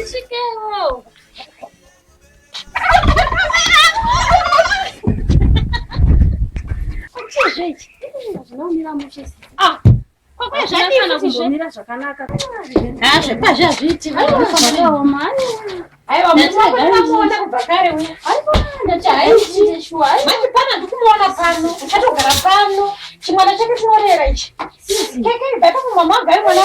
Tisvikewo. Chizve ichi. Zvinomira mushe. Ah. Kwakwe kumbomira zvakanaka. Ah, zvekwazvo hazviiti. Zvakaoma. Aiwa, munomuona kubva kare uya. Aiwa, ndati haiiti shuwa. Manje pana ndikumuona pano, uchatogara pano. Chimwana chake chinorera ichi. Keke, ibva ipapo mama agare mwana.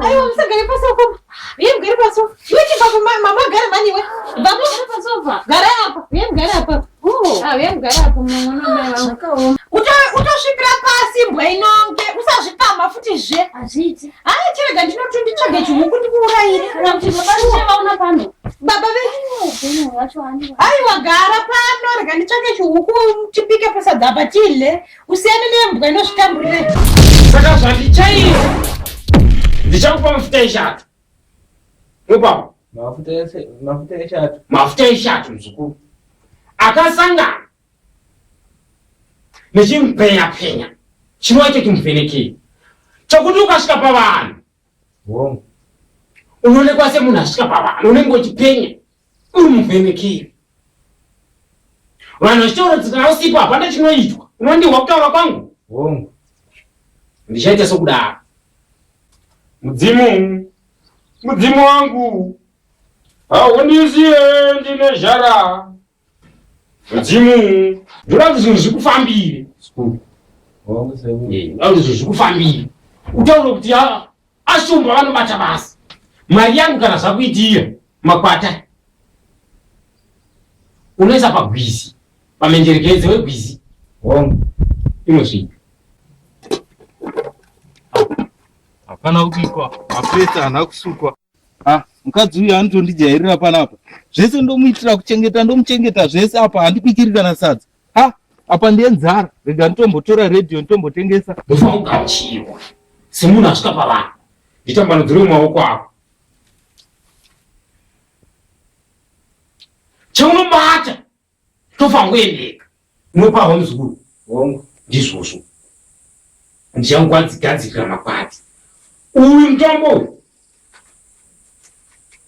Aiwa, musagare pasi uko. Uye mugare pasi. Iwe chibva apa mama agare mani iwe. Ibva apo. Mugare pasofa. Gara apa. Uye mugare apa. Oh. Ah, uye mugare apa mwana wamai vangu. Zvakaoma. Utosvipira pasi imbwa inonge. Usazvipamha futi zve. Hazviiti. Haya chirega ndinoti nditsvage chihuku ndikuurayire. Kana kuti baba vaona pano. Baba ve Upenyu hwacho handi. Aiwa gara pano rega nditsvake chihuku chibike pasadza apa tidle usiyane nembwa inozvitamburire. Saka zvandichaita ndichakupa mafuta eshato. Unopa Mafuta ese, mafuta eshato. mafuta eshato muzukuru akasangana nechimupenya penya chinova icho chimuvhenekeri chokuti ukasvika pavanhu Hongu. unoonekwa semunhu asvika pavanhu unenge uchipenya uri muvhenekeri vanhu vachitaura kuti kana usipo hapana chinoitwa unondihwa kutaura kwangu Hongu. ndichaita sokudaro mudzimu mudzimu wangu haundisiye ndine zhara mudzimu ndoda kuti zvinhu zvikufambire Hongu sekuru. ndoda kuti zvinhu zvikufambire utaure kuti "Ah, ashumba vanobata basa mari yangu kana zvakuitira makwata unoisa pagwizi pamenjerekedze wegwizi Hongu. inosvika Hapana kubikwa, mapureti haana kusukwa. Ah, mukadzi uyu anotondijairira panapa. Zvese ndomuitira kuchengeta, ndomuchengeta zvese apa handibikiri kana sadza. Ha, apa ndiye nzara. Rega nditombotora radio nditombotengesa. ndofanira kugamuchirwa semunhu asvika pavanhu nditambanudzire maoko ako chaunobata tofanira kuendeka unopahwa muzukuru Hongu. ndizvozvo ndichangwadzigadzirira makwati uyu mutombo uyu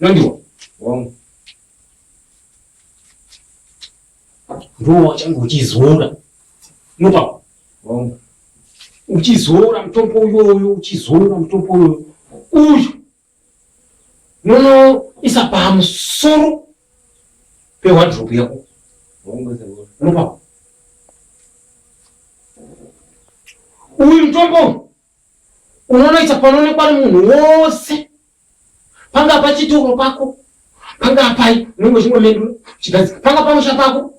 nondiwa Hongu. ndiwo wachange uchizora unopahwa Hongu. uchizora mutombo uyoyo uchizora mutombo uyoyo uyu unonoisa pamusoro pewadrobe yako Hongu sekuru. unopa uyu mutombo uyu unonoisa panoonekwa nemunhu wose pangaa pachitoro pako pangaa pai unenge uchingomendura uchigadzika panga pamusha pako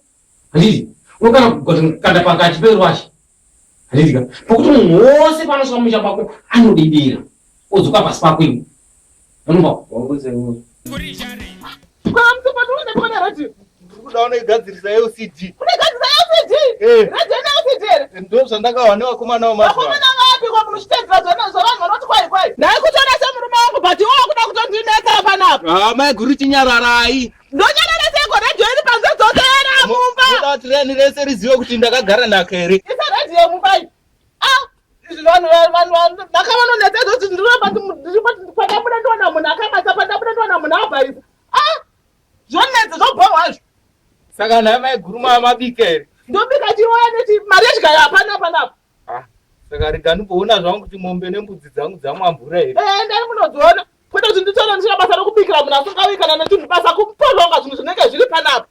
handiti unokana kukanda pakati perwasha handiti ka pokuti munhu wose panosvika musha pako anodedera odzoka pasi pako iwe unopa Hongu sekuru. Kwa radio. Ndiri kuda unoigadzirisa LCD. Unogadzirisa LCD? Eh. Radio ine LCD here? Ndo zvandakawana nevakomana vamazuva. Vakomana vapi kwa munochitedzera zvana zvavanhu vanoti kwai kwai. Ndai kutoona semurume wangu but iwe wakuda kutondinetsa panapa. Ah, mai guru chinyararai. Ndonyarara seiko radio iri panze dzosera mumba. Munoda kuti reni rese rizive kuti ndakagara nhaka here? Isa radio mumba iyi. Ah, izvi vanhu vanhu vanhu nhaka vanonetsa kuti ndinoba pandabuda ndiona munhu akabata pandabuda ndiona munhu abhaisa. Ah, zvonetsa zvobhohwa izvo. Saka nhai mai guru mabika here? Ndobika chiwaya neti mari yechigaya hapana panapa. Ah, saka rega ndimboona zvangu kuti mombe nembudzi dzangu dzamwa mvura here. Eh, ndani munodziona kwete kuti nditore ndisina basa rokubikira munhu asingawi kana nechinhu basa kuporonga zvinhu zvinenge zviri panapa.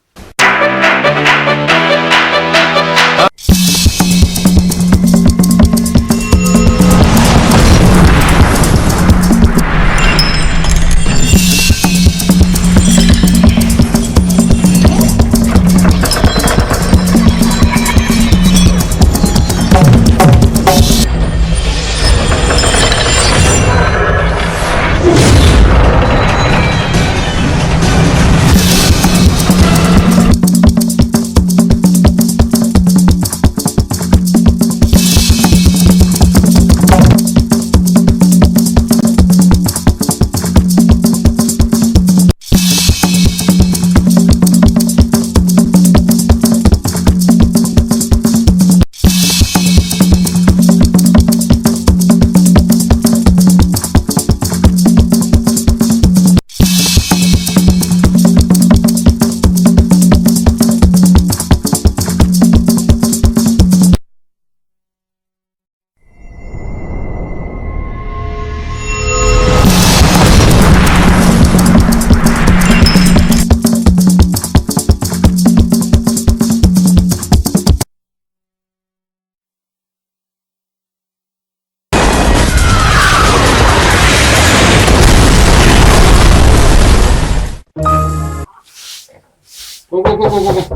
Ko ko ko ko ko.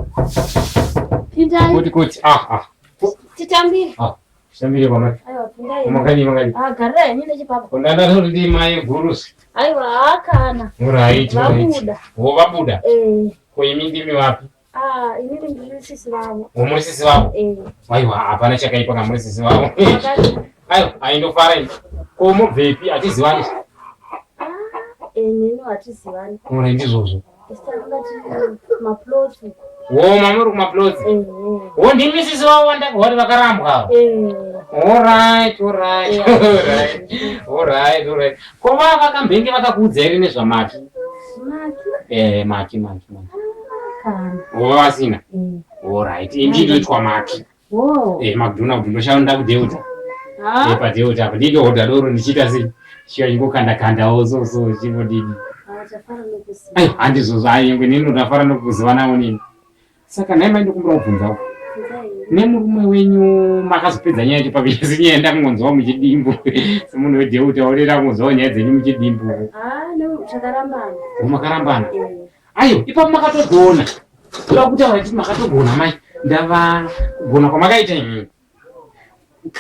Pindai. Kuti kuti. Ah ah. Titambire. Ah. Titambire kwamai. Aiwa pindai. Makadii makadii. Ah garirai henyu nechipapa. Kundanda kuti mai gurusi. Aiwa hakana. Right, right. Vabuda. Wo vabuda. Eh. Ko imi ndimi vapi? Ah, inini ndiri sisi vavo. Wo muri sisi vavo? Eh. Aiwa hapana chakaipa kana muri sisi vavo. Makadii. Aiwa aindofara ini. Ko mubvepi hatizivani. Ah, inini hatizivani. Mura ndizvozvo. Isi takanga tiri kumaplots uko. Wo mamuri kumaplots. Eh. Wo ndimi sisi vavo vandakahwa kuti vakarambwa ava. Eh. Alright, alright, Yeah. alright, alright, alright. Ko vava vakambenge vakakuudza here nezvaMaki? Maki Eh, Maki, Maki, Maki. kana. Wo vasina. Eh. Alright, ini ndinoitwa Maki. Wo. Eh, McDonald ndoshanda kuDelta. Ah. Eh, paDelta apa ndinohodha doro ndichiita sei? Chiya chingokanda kandawo so so chingodini. Ah, tafara nokuziva. Ai, handizvozvo ai nyangwe nini ndafara nokuziva nawo nini. Saka nhai mai ndokumbira kubvunzawo. Pindai. Nemurume wenyu makazopedza nyaya yacho papi asi nyaya ndakungonzwawo muchidimbu semunhu wedheuta orera kungonzwawo nyaya dzenyu muchidimbu. Ah, no, takarambana. Wo makarambana. Eh. Ayo, ipapo makatogona. Kuda kutaura kuti makatogona mai. Ndava kugona kwamakaita imi.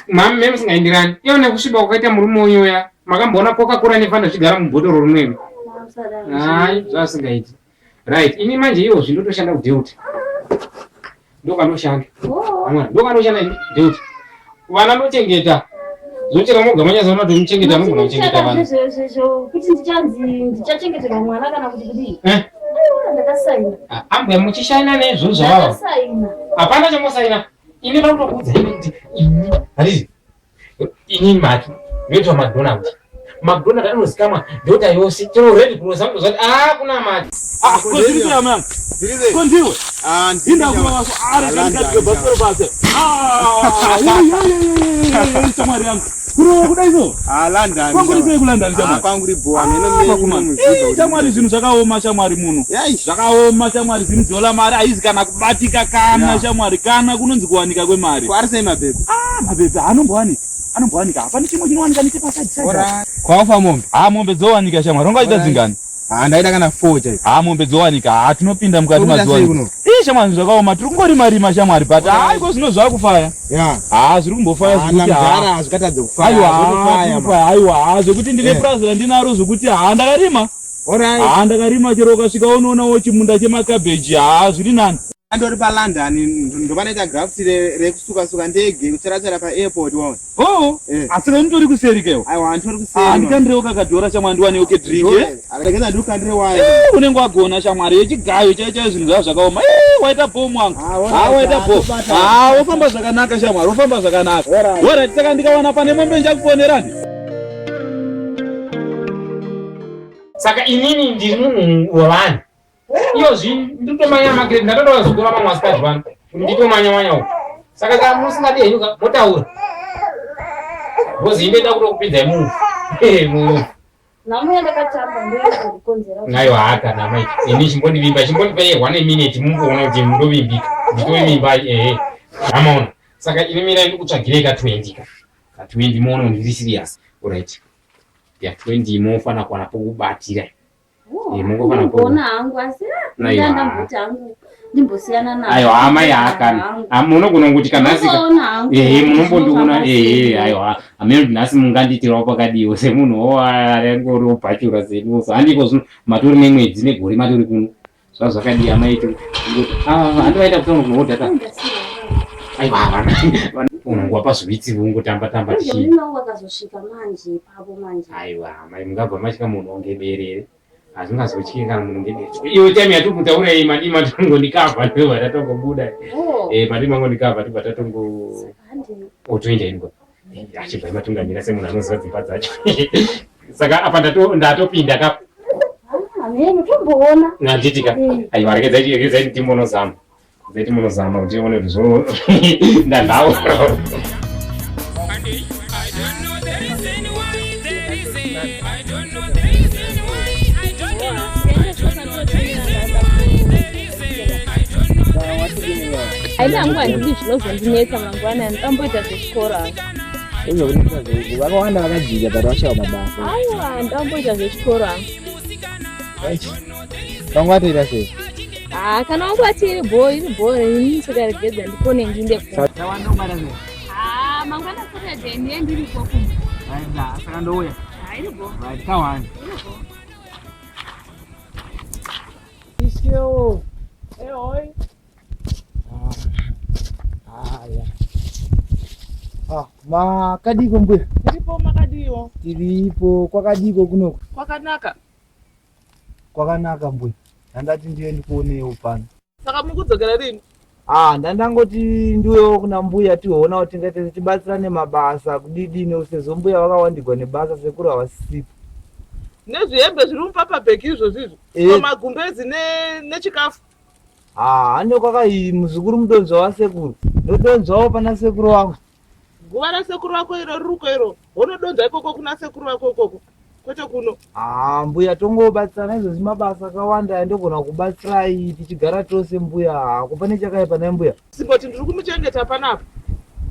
Mame musingaenderani. Iyo nekusviba kwakaita murume uyu uya. Makamboona Coca-Cola nefanta zvigara mubhotoro rimwe. Ah, musadaro. Hayi, zvasingaiti. Right, ini manje iwo zvindotoshanda kuDelta. Ndokanoshanda. Wo. Amwana, ndokanoshanda ini Delta. Vana ndochengeta. Zvochera moga manyazoona kuti muchengeta munogona kuchengeta vana. Kuti ndichanzi ndichachengeterwa mwana kana kuti kudii? Eh? Aiwa, ndakasaina. Ah, Ambuya muchishaina neizvozvo ava. Ndakasaina. Hapana chamosaina. Ini ndakutokuudza ini kuti ini handiti ini Maki ndoitwa McDonald. McDonald anozikamwa Delta yose. Chero Red Cross anotoziva kuti ah kuna Maki. Ah, ko zviri sei amai angu? Ko ndiwe? Inda kuva vaso arekandikadye bhasikoro pasi. Ah, shamwari yangu. Kurova kudai so? Kwanguri sei kuLondon shamwari? Kwanguri bhowa Vakomana. Eh, shamwari zvinhu zvakaoma shamwari muno. Zvakaoma shamwari zimudzola mari haizi kana kubatika kana Yeah. shamwari kana kunonzi kuwanika kwemari. Kwari sei mabhebhi? Ah, mabhebhi anombowanika. Anombowanika. Hapana chimwe chinowanika nechepaside side. Kwaofa mombe? Ah, mombe dzowanika shamwari. Ungaita Alright. dzingani? Ah, ndaida kana 4 chaiko. Ah, mombe dzowanika. Ah, tinopinda mukati Uri kuita mazuva sei ano. kuno? Ii shamwari zvakaoma. Tiri kungorima rima shamwari but Alright. ah, iko zvino zvakufaya. Yeah. Ah, zviri kumbofaya Ah, zvekuti ah. namdhara hazvikatadze kufaya. Aiwa, Zvotofaya, ah, man. kufaya, aiwa, ah, zvekuti ndine Eh. purazi randinaro zvekuti ah, ndakarima. Alright. Ah, ndakarima chero ukasvika unoonawo chimunda chemakabheji. Ah, zviri nani. Andori paLondon ndopanoita graft rekusuka-suka ndege kutsvera-tsvera paairport waona. Oh, Eh. asi kamutori kuseri kewo. Aiwa, anditori kuseri. Ah, ndikandirewo kakadhora shamwari ndiwanewo kedrink. Eh? Regeza ndikukandire wayo. Eh, unenge wagona shamwari yechigayo chaiyo chaiyo zvinhu zvava zvakaoma. Eh, waita bho mwangu. Ah, alright, Ah, waita bho. tobata. Ah, wofamba zvakanaka shamwari, wofamba zvakanaka. Alright. Alright, saka ndikawana pane mombe ndichakufonerani. Saka inini ndiri munhu wevanhu. Iyozvi nditomanya makireti ndatotora zvikora mamwe asikati vano. Nditomanya manya uko. Saka kana musingadi henyu ka motaura. Because indoida kutokupinzai mufu. Eh, mufu. Nhamo yandakatamba ndoyekukonzera. Aiwa haka namai. Ini chimbondivimba, chimbondipa one minute mumboona kuti ndovimbika. Nditovimba ehe. Amaona. Saka ini mirai ndikutsvagirei ka 20 ka. Ka 20 muone kuti ndiri serious. Alright. Ya 20 mofana kuwana pokubatira. Eh, mungofana Ndogona hangu asi ah, Aiwa. ndandamboti hangu ndimbosiyana nazvo. Aiwa amai hakana. Munogona kuti kanhasi ka Ndinongoona hangu. ehe munombondiona Zvinofamba ehe sei. aiwa amene kuti nhasi mungandiitirawo pakadiwo semunhu woangori wobhachura senuso handiko zvino matori nemwedzi negore matori kuno zvava zvakadii amai handivaenda kutaura kunohodha aiwa vana unonguva pazvivitsi ungotamba tamba Manje tichii murume wangu akazosvika manje ipapo manje. aiwa mai mungabva matya munhu wange berere hazvingazotyi kana munhu unge berere iwe time yatiri kutaura iyi madii matongondikavha ndobva tatongobuda Oh. Eh, madii mangondikavha tobva tatongo Saka handi otoenda ingo achibva imatungamira semunhu anoziva dzimba dzacho saka apa ndatopinda ka Ah, mheno tomboona. handiti ka aiwa regedzai timbonozama regedzai timbonozama kuti tione kuti zvo ndanhau I don't know the reason why there is a I don't know the reason why I don't know I don't know the reason why there is a I don't know the reason why Haina hangu handidi zvinozondinetsa mangwana ndamboita zvechikoro hangu. Vakawanda vakadzidza but vashaya mabasa. Aiwa ndamboita zvechikoro hangu. Vamwe vatoita sei? Ha Ah, kana wangu ati iri bho iri bho ini sikaregedza ndipone ndiinde ku. Tawanda umara sei? Ah, mangwana Saturday ndiye ndiripo kumba. Right, saka ndouya. Ah, iri bho. Right, tawanda. Iri bho. Iskewo. Ehoi. Haya. Ah, makadiko mbuya? Tiripo makadiwo. Tiripo kwakadiko kunoko? Kwakanaka. Kwakanaka mbuya. Ndandati ndiye ndikuonewo pano. Saka muri kudzokera rini? Ah, ndandangoti ndiuyewo kuna mbuya tihoona kuti tingaite tibatsirane mabasa kudidini sezvo mbuya vakawandigwa nebasa sekuru havasisipo. Nezvihembe zviri mupapabheki izvozvi izvo. Eh. Magumbezi nechikafu. Ah, hande kwakai muzukuru mudonzwa wasekuru. Ndodonzwawo pana sekuru wangu. Guva rasekuru vako iro ririko iro. Wonodonza ikoko kuna sekuru vako ikoko. Kwete kuno. Ah, mbuya tongobatsirana izvozvi mabasa akawanda andogona kubatsirai tichigara tose mbuya. Hako pane chakaipa naye mbuya. Simboti ndiri kumuchengeta panapa.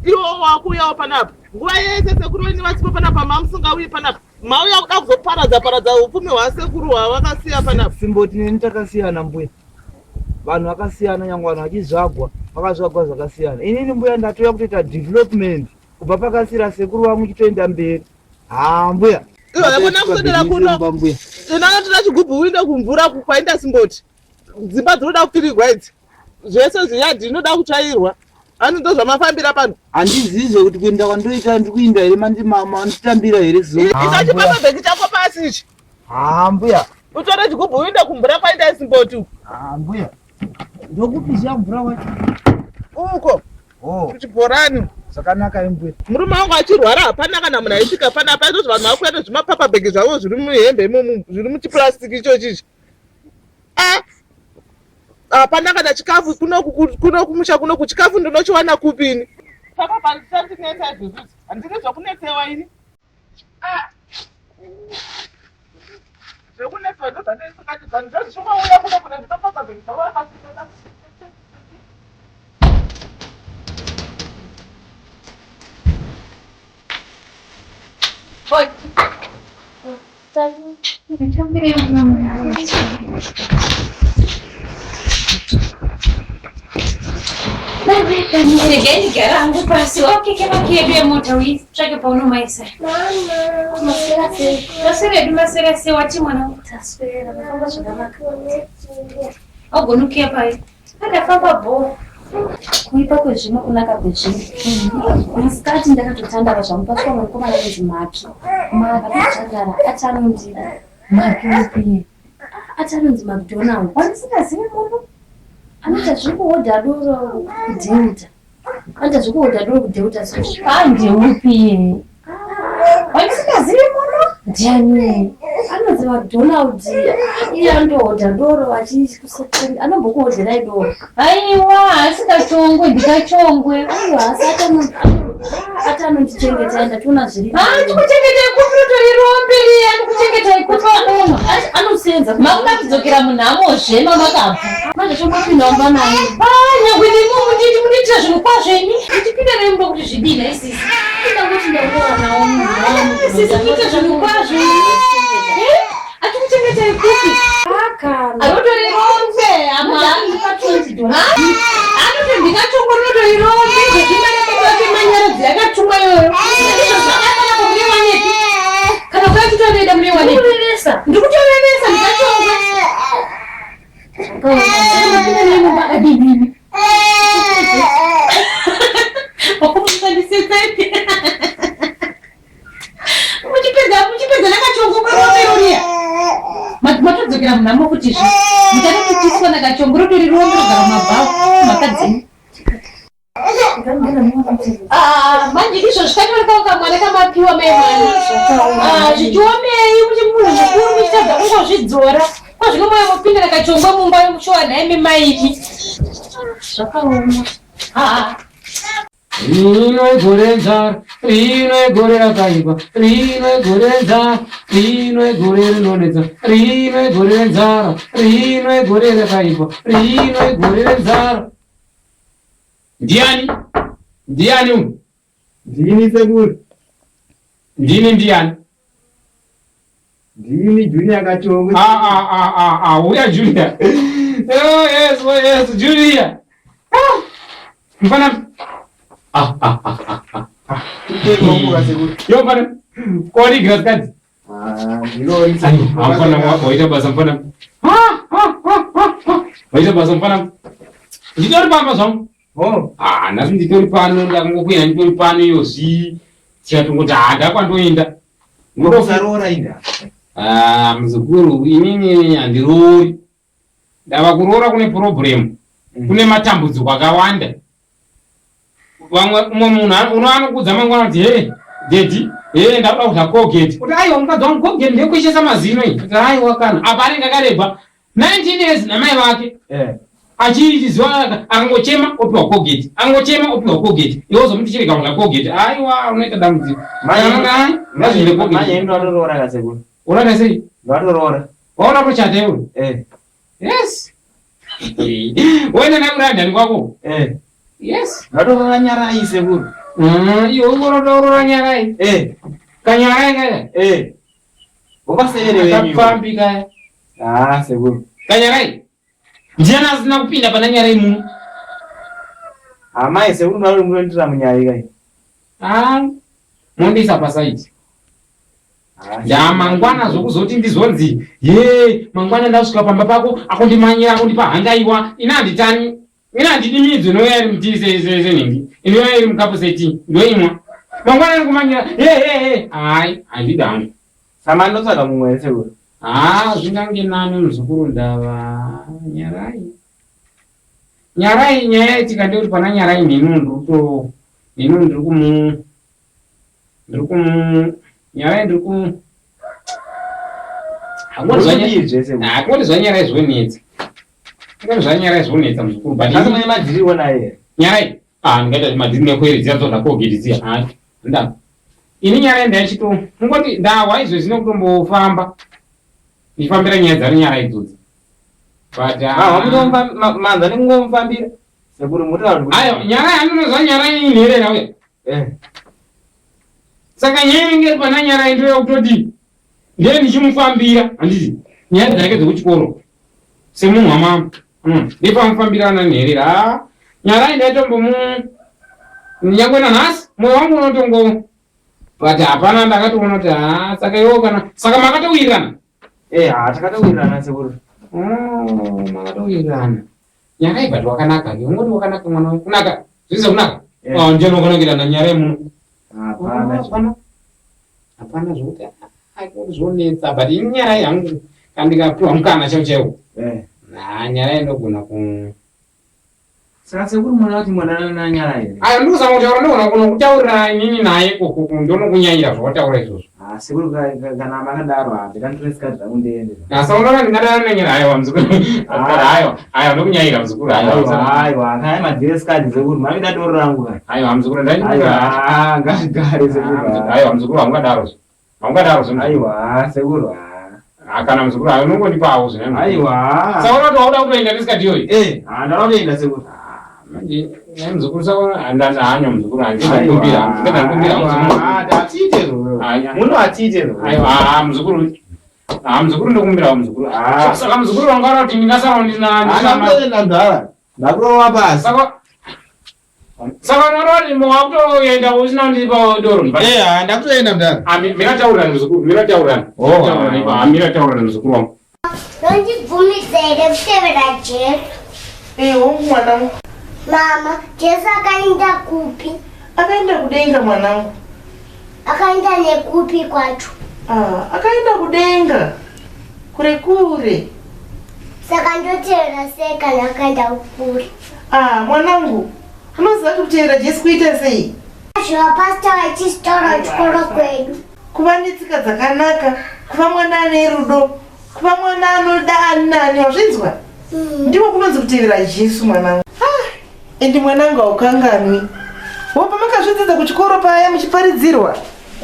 Iwo wakuuyawo panapa. Nguva yese sekuru venyu vasipo panapa mamusingauyi panapa. Mauya kuda kuzoparadza paradza upfumi hwasekuru hwavakasiya panapa. Simboti neni takasiyana mbuya. Vanhu vakasiyana nyangwe vanhu vachizvagwa vakazvagwa zvakasiyana. Inini mbuya ndatouya kutoita development kubva pakasira sekuru vangu chitoenda mberi. Haa mbuya. Iwe hakuna kuswedera kuno. Mbuya. Inonotora chigubhu uinde kumvura kwaenda Simboti. Dzimba dzinoda kupfirigwa idzi. Zvese zviyadhi inoda kutsvairwa. Ani ndozvamafambira pano. Handizivi kuti kuenda kwandoita ndiri kuinda here manditambira here zo. Isa chipapabheki chako pasi ichi. Haa mbuya. Utore chigubhu uinde kumvura kwaenda Simboti uko. Haa mbuya. Ndokupizha mvura wacho. Uko. Oh. Kuchibhorani. Zvakanaka imbuya. Murume wangu achirwara hapana kana munhu aisvika panapa izvozvo vanhu vakuya nezvimapapabheki zvavo zviri muhembe imomo zviri muchipurasitiki ichochi ichi. Ah! Hapana kana chikafu kuno kuno kumusha kuno kuchikafu ndinochiwana kupi ini? Papa pandisandinetsa izvozvo. Handidi zvokunetsewa ini. Ah! Zvekunetsewa ndozvandisingati ndozvichingouya kuno kune zvimapapabheki zvavo akasiyana. Regai ndigare hangu pasi wakeke makiyi edu emota uitsvake paunomaisa. Taswera hedu maswera sei wati mwana wangu taswera mafamba zvakanaka. Augoni kukiya pai. Andafamba bho. Kuipa kwezvino kunaka kwezvino. Masikati ndakatotandara zvangu paswa mukomana anonzi Maki. Maki tandara ati anondida. Maki upi? Ati anonzi McDonald. Wandisingazivi muno? Anoita zvekuhodha doro kuDelta. Anoita zvekuhodha doro kuDelta so. Ah, ndeupi? Wandisingazivi muno? Ndiani? Anonzi McDonald. Iye anotohodha doro achikusatani. Anombokuhodherai doro. Aiwa, haasi kachongwe, ndikachongwe. Aiwa, asi ati anondichengeta ndatoona zviri. Ah, ndikuchengetai kupi utori rombe riya, ndikuchengetai kupi wakunwa. Anosenza. Makuda kudzokera munhamozve mamakabva. Manje chongopinda mumba naye. Ah, nyangwe nemi munditi mundiitira zvinhu kwazvo imi. Ndichipinda naye mumba kuti zvidii nhai sisi. Kuda kuti ndangowanawo munhu wangu. Sisi kuita zvinhu kwazvo imi. Eh? Achikuchengetai kupi? Akana. Anotori rombe ama. Anoti ndikachongwa rinotori rombe izvozvi mwana baba vake manyaradzi yakatumwa iyoyo. Izvo zvakakana kumunewanepi. Kana kuya kutonoida munewanepi. Ndikurevesa. Ndikutorevesa ndikachongwa. Mapinda naye mumba akadini? Wakumushandisetsaipi? Muchipedza muchipedza nakachongo kwerombe roriya. Matodzokera munhamo futi zve. Muchatototiswa nakachongo rotori rombe rogara mumabhawa makadzi. Ah, manje izvo zvikanyorekawo kamwana kamapiwa mai mwana. Ah, zvichiomei kuti munhu mukuru muchitadza kungozvidzora. Kwazvino moyo mupinda nakachongwa mumba mushowa nhaimi maimi. Zvakaoma. Ah, Rino igore nzara, rino igore rakaipa, rino igore nzara, rino igore rinonetsa, rino igore renzara, rino igore rakaipa, rino igore renzara. Ndiani? Ndiani uyu? Ndini sekuru. Ndini ndiani? Ndini Junior Kachongwe. Ah ah ah ah ah, uya Junior. Oh yes, oh yes, Junior. Ah. Mfana. Ah ah ah ah. Ah. Yo mfana. Kodi grass Ah, ndiro Mfana waita basa mfana. Ah ah ah ah. Waita basa mfana. Nditori pamba zvangu. Oh. Ah, nhasi nditori pano ndakangokwira nditori pano iyozvi. Tikatongoti ah ndakwandoenda. Usaroora inda. Ah, muzukuru inini handiroori. Ndava kuroora kune problem. Kune matambudziko akawanda. Vamwe umwe munhu uno anokudza mangwana kuti hey daddy, hey ndakuda kudya Colgate. Kuti aiwa mukadzi wangu Colgate ndeyekuishesa mazino iyi. Kuti aiwa kana apa anenge akarebwa 19 years namai vake. Eh. Achiziva akangochema opiwa Colgate. Akangochema opiwa Colgate. Iwe wozomuti chirega kudya Colgate. Aiwa unoita dambudziko. Manje Ngazviende Colgate. manje ndotoroora kasekuru. Unoita sei? Ndotoroora. Waona kuchata iwe? Eh. Yes. Waenda naye kuLondon kwako? Eh. Yes. Ndotoroora Nyarai sekuru. Iwe unotorora Nyarai. Eh. Kanyarai kaya. Eh. Ukasevere wenyu. Akapfambi kaya. Ah, sekuru. Kanyarai. Ndiani asina kupinda pana Nyarai muno? Amai sekuru ndari munondira munyai kai. Ah. Mondisa pasaiti. Ndamangwana zvokuzoti ndizonzi ye mangwana ndasvika pamba pako akundimanyira akundipa hangaiwa ina handitani ina handidi midzo inouya iri mutii senhingi inouya iri mukapu seti ndoimwa mangwana ndikumanyira he he he hai handidi hangu. Sama ndotsvaga mumwe here sekuru? Ah, zvingange nani muzukuru ndava Nyarai. Nyarai nyaya yaitika ndeyekuti pana Nyarai neniwo ndiri neniwo ndiri kumu ndiri kumu Nyarai ndiri ku hakungoti zvaNyarai zvonetsa. Hakungoti zvaNyarai zvonetsa muzukuru but Asi mune madhiri wona here? Nyarai ah ndingaita madhiri nekwere dziya dzoda kogeti dziya. Ah nda. Ini Nyarai ndaichito kungoti ndahwa izvo zvino kutombofamba. Ndifambira nyaya dzaNyarai idzodzi. But ah manza nekungomufambira. Sekuru mutaura kuti Ayo Nyarai andinozwa Nyarai inherera uya. Eh. Saka nyaya inenge iri pana Nyarai ndoyekutoti ndiye ndichimufambira handiti nyaya dzake dzekuchikoro semunhu wamama ndipamufambira ana nherera. Ah Nyarai ndaitombomu nyangwe nanhasi moyo wangu unotongo but hapana ndakatoona kuti ah saka iwo kana saka makatowirirana. Eh, ha takatowirirana sekuru. Oh, makatowirirana. Nyarai but wakanaka ke ungoti wakanaka mwana wangu kunaka zvize kunaka. Ah ndiye wakanakira na Nyarai muno. Hapana. Hapana. Hapana zvokuti zvonetsa but ini Nyarai hangu kana ndikapiwa mukana chaiwo chaiwo. Eh. Na Nyarai ndogona ku Saka sekuru mwana kuti mwana naNyarai here? Ayo ndikuzama kutaura ndogona kunokutaurira inini naye koko ndonokunyanyira zvawataura izvozvo. Ah, sekuru kana makadaro ah ndikanditore sikati zvangu ndiende. Asi unoona ndingadaro nenyaya aiwa muzukuru. Aiwa, aiwa ndokunyanyira muzukuru aiwa. Aiwa, kana madhiri sikati sekuru, mami doro rangu kai. Aiwa muzukuru ndaiwa. Aiwa, ngazvigare sekuru. Aiwa muzukuru haungadaro. Haungadaro zve. Aiwa, sekuru. Ah kana muzukuru ayo unongondipawo zvine. Aiwa. Saka unoti wauda kutoenda nesikati iyoyi? Eh, ah ndauda kutoenda sekuru. Manje naye muzukuru saka handanya muzukuru handikumbira. Ndikumbira muzukuru. Ah, atiite zvo. Muno atiite zvo. Aiwa, ah muzukuru. Ah muzukuru ndokumbirawo muzukuru. Ah. Saka muzukuru wanga uri kuti ndingasara ndina ndina ndara. Ndakurova pasi. Saka saka unoona kuti wakutoenda usina kundipa doro. Eh, ah ndakutoenda mudhara. Ah mira taurani muzukuru, mira taurani. Oh, Taurani ipa, ah mira taurani muzukuru wangu. Nondibvumidza here kutevera Jesu? Eh, hongu mwanangu. Mama, Jesu akaenda kupi? Akaenda kudenga mwanangu. Akaenda nekupi kwacho? Ah, akaenda kudenga. Kure kure. Saka ndotevera sei kana akaenda kure? Ah, mwanangu. Unoziva kuti kutevera Jesu kuita sei? Zvavapasita vachisitaura chikoro kwedu. Kuva netsika dzakanaka, kuva mwana ane rudo, kuva mwana anoda ani nani, wazvinzwa? Ndiko kunonzi kutevera Jesu mwanangu. Ah, endi mwanangu haukanganwi. Wopa makazvidzidza kuchikoro paya muchiparidzirwa?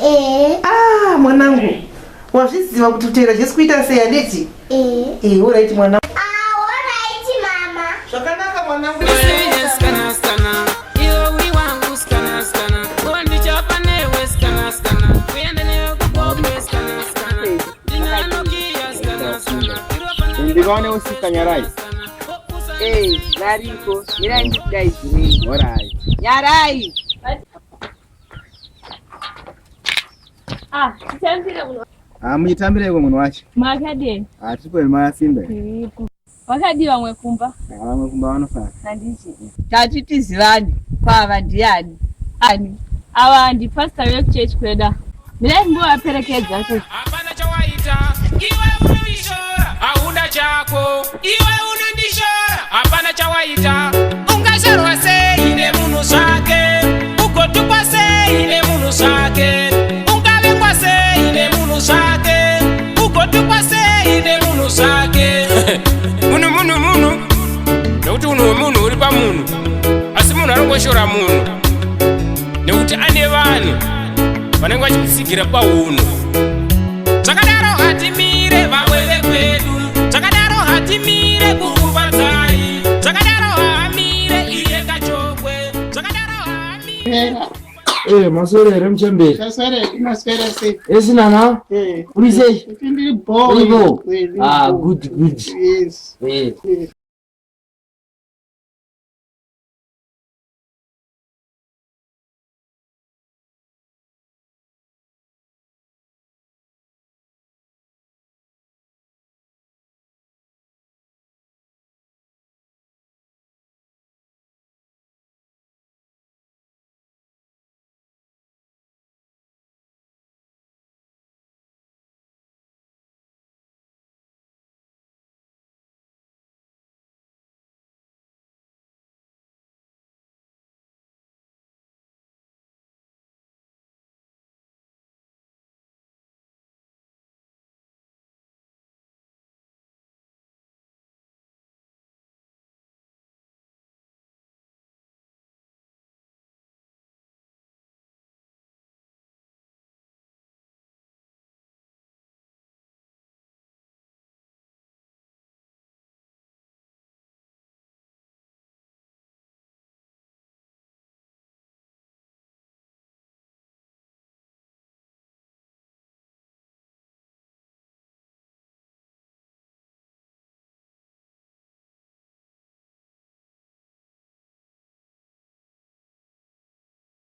Eh. Ah, mwanangu. Wazviziva kuti kutevera Jesu kuita sei handiti? Eh. Eh, alright mwanangu. Ah, alright mama. Zvakanaka mwanangu. Iwe uri wangu sikana sikana, wandichapa newe sikana sikana, kuenda newe kubobe sikana sikana. Ndikaonewo Sister Nyarai. Eh, variko. Mirai ndikudaidzirei. Alright. Nyarai. Ah, titambire muno. Ah, muchitambireiko munhu wacho? Makadini? Ah, tiripo masimba. Tiripo. Wakadii vamwe kumba? Ah, vamwe kumba vanofara. Handiti. Tati tizivane. Kwava ndiani? Ani? Ava ndipastor vekuchechi kweda. Mirai mbovaperekedza ko. Hapana chawaita iwe unondishora, hauna chako iwe unondishora, hapana chawaita. Ungashorwa sei nemunhu zvake, ugotukwa sei nemunhu zvake, ungavengwa sei nemunhu zvake, ugotukwa sei nemunhu zvake. Munhu munhu munhu, nekuti unhu hwemunhu huri pamunhu, asi munhu anongoshora munhu nekuti ane vanhu vanenge vachimutsigira pahunhu. Zvakadaro hatimire vamwe vekwedu, zvakadaro hatimire kukuvadzai, zvakadaro haamire iye kachokwe, zvakadaro haamire. Eh, maswera here muchembere? Taswera, maswera sei? Esi nana? Eh. Uri sei? Ndiri bho. Uri bho? Eh, ndiri Ah, bho. good, good. Yes. Eh.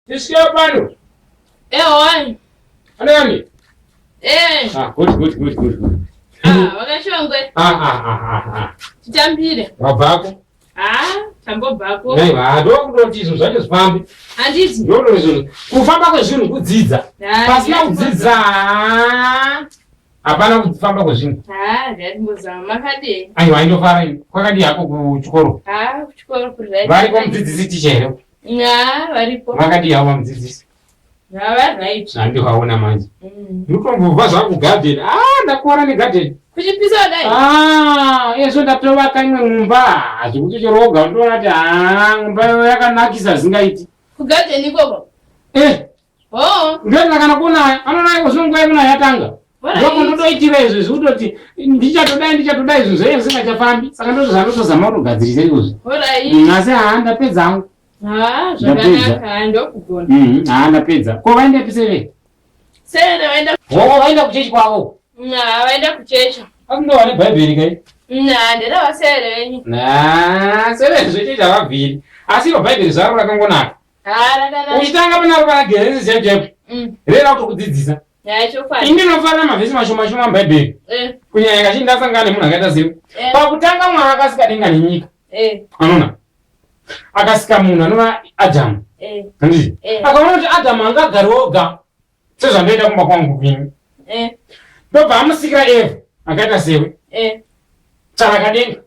Tisvike pano. Ehoi. Anani? Eh. Ah, good, good, good, good, good. Ah, vakashongwe. Ah, ah, ah, ah, ah. Titambire. Wabvako? Ah, tambobvako. Aiwa, ndokutoti izvo zvacho zvifambe. Handiti. Ndokutoti izvo. Kufamba kwezvinhu kudzidza. Ah, Pasina ndiyati kudzidza hapana kufamba kwezvinhu. Ah, ndiyatimbozama makadii? Aiwa, indofara ini. Kwakadii hako kuchikoro? Ah, kuchikoro kuri right. Variko mudzidzisi ticha here? Ah, varipo. Vakadii havo vamudzidzisi? Ah, vari right. Handivaona manje. Mm. Ndinotombobva zvangu kugadheni. Ah, ndakuona negadheni. Kuchipisa kudai? Ah, ezvo ndatovaka imwe mumba. Zvekuti chero woga unotoona kuti ah, mumba iyoyo yakanakisa zvingaiti. Kugadheni ikoko? Eh. Oh. Ndoenda kana kunaya, anonaya kuzvino nguva yekunaya yatanga. Alright. Ndoko ndotoitira izvi zvekutoti ndichatodai ndichatodai zvinhu zvaiye zvisingachafambi. Saka ndozvandotozama kutogadzirisa izvozvi. Alright. Asi haa ndapedza hangu. Ah, Ndapedza. zvakanaka, ndokugona. Mhm, haa ndapedza. Ko vaendepi seve? Sere vaenda. Hoo vaenda kuchechi kwavo. Ah, vaenda kuchechi. Akundowa nebhaibheri kai. Ah, nderava sere venyu. Na, seve zvechechi havabviri. Asi iro bhaibheri zvaro rakangonaka. Ah, rakanaka. Uchitanga panaro pana Genesis chaipo chaipo. Rera kutokudzidzisa. Ya, chokwadi. Ini ndinofarira mavhesi mashoma shoma mubhaibheri. Eh, Kunyanya kazhinji ndasangana nemunhu akaita sewe. Eh. Pakutanga Mwari akasika denga nenyika. eh, Anoona? Akasika munhu anova Adhamu. eh. Handiti? Eh. Akaona kuti Adhamu angagari oga sezvandoita kumba kwangu kwini. Eh, Ndobva amusikira Evha akaita sewe. eh, Tsvarakadenga.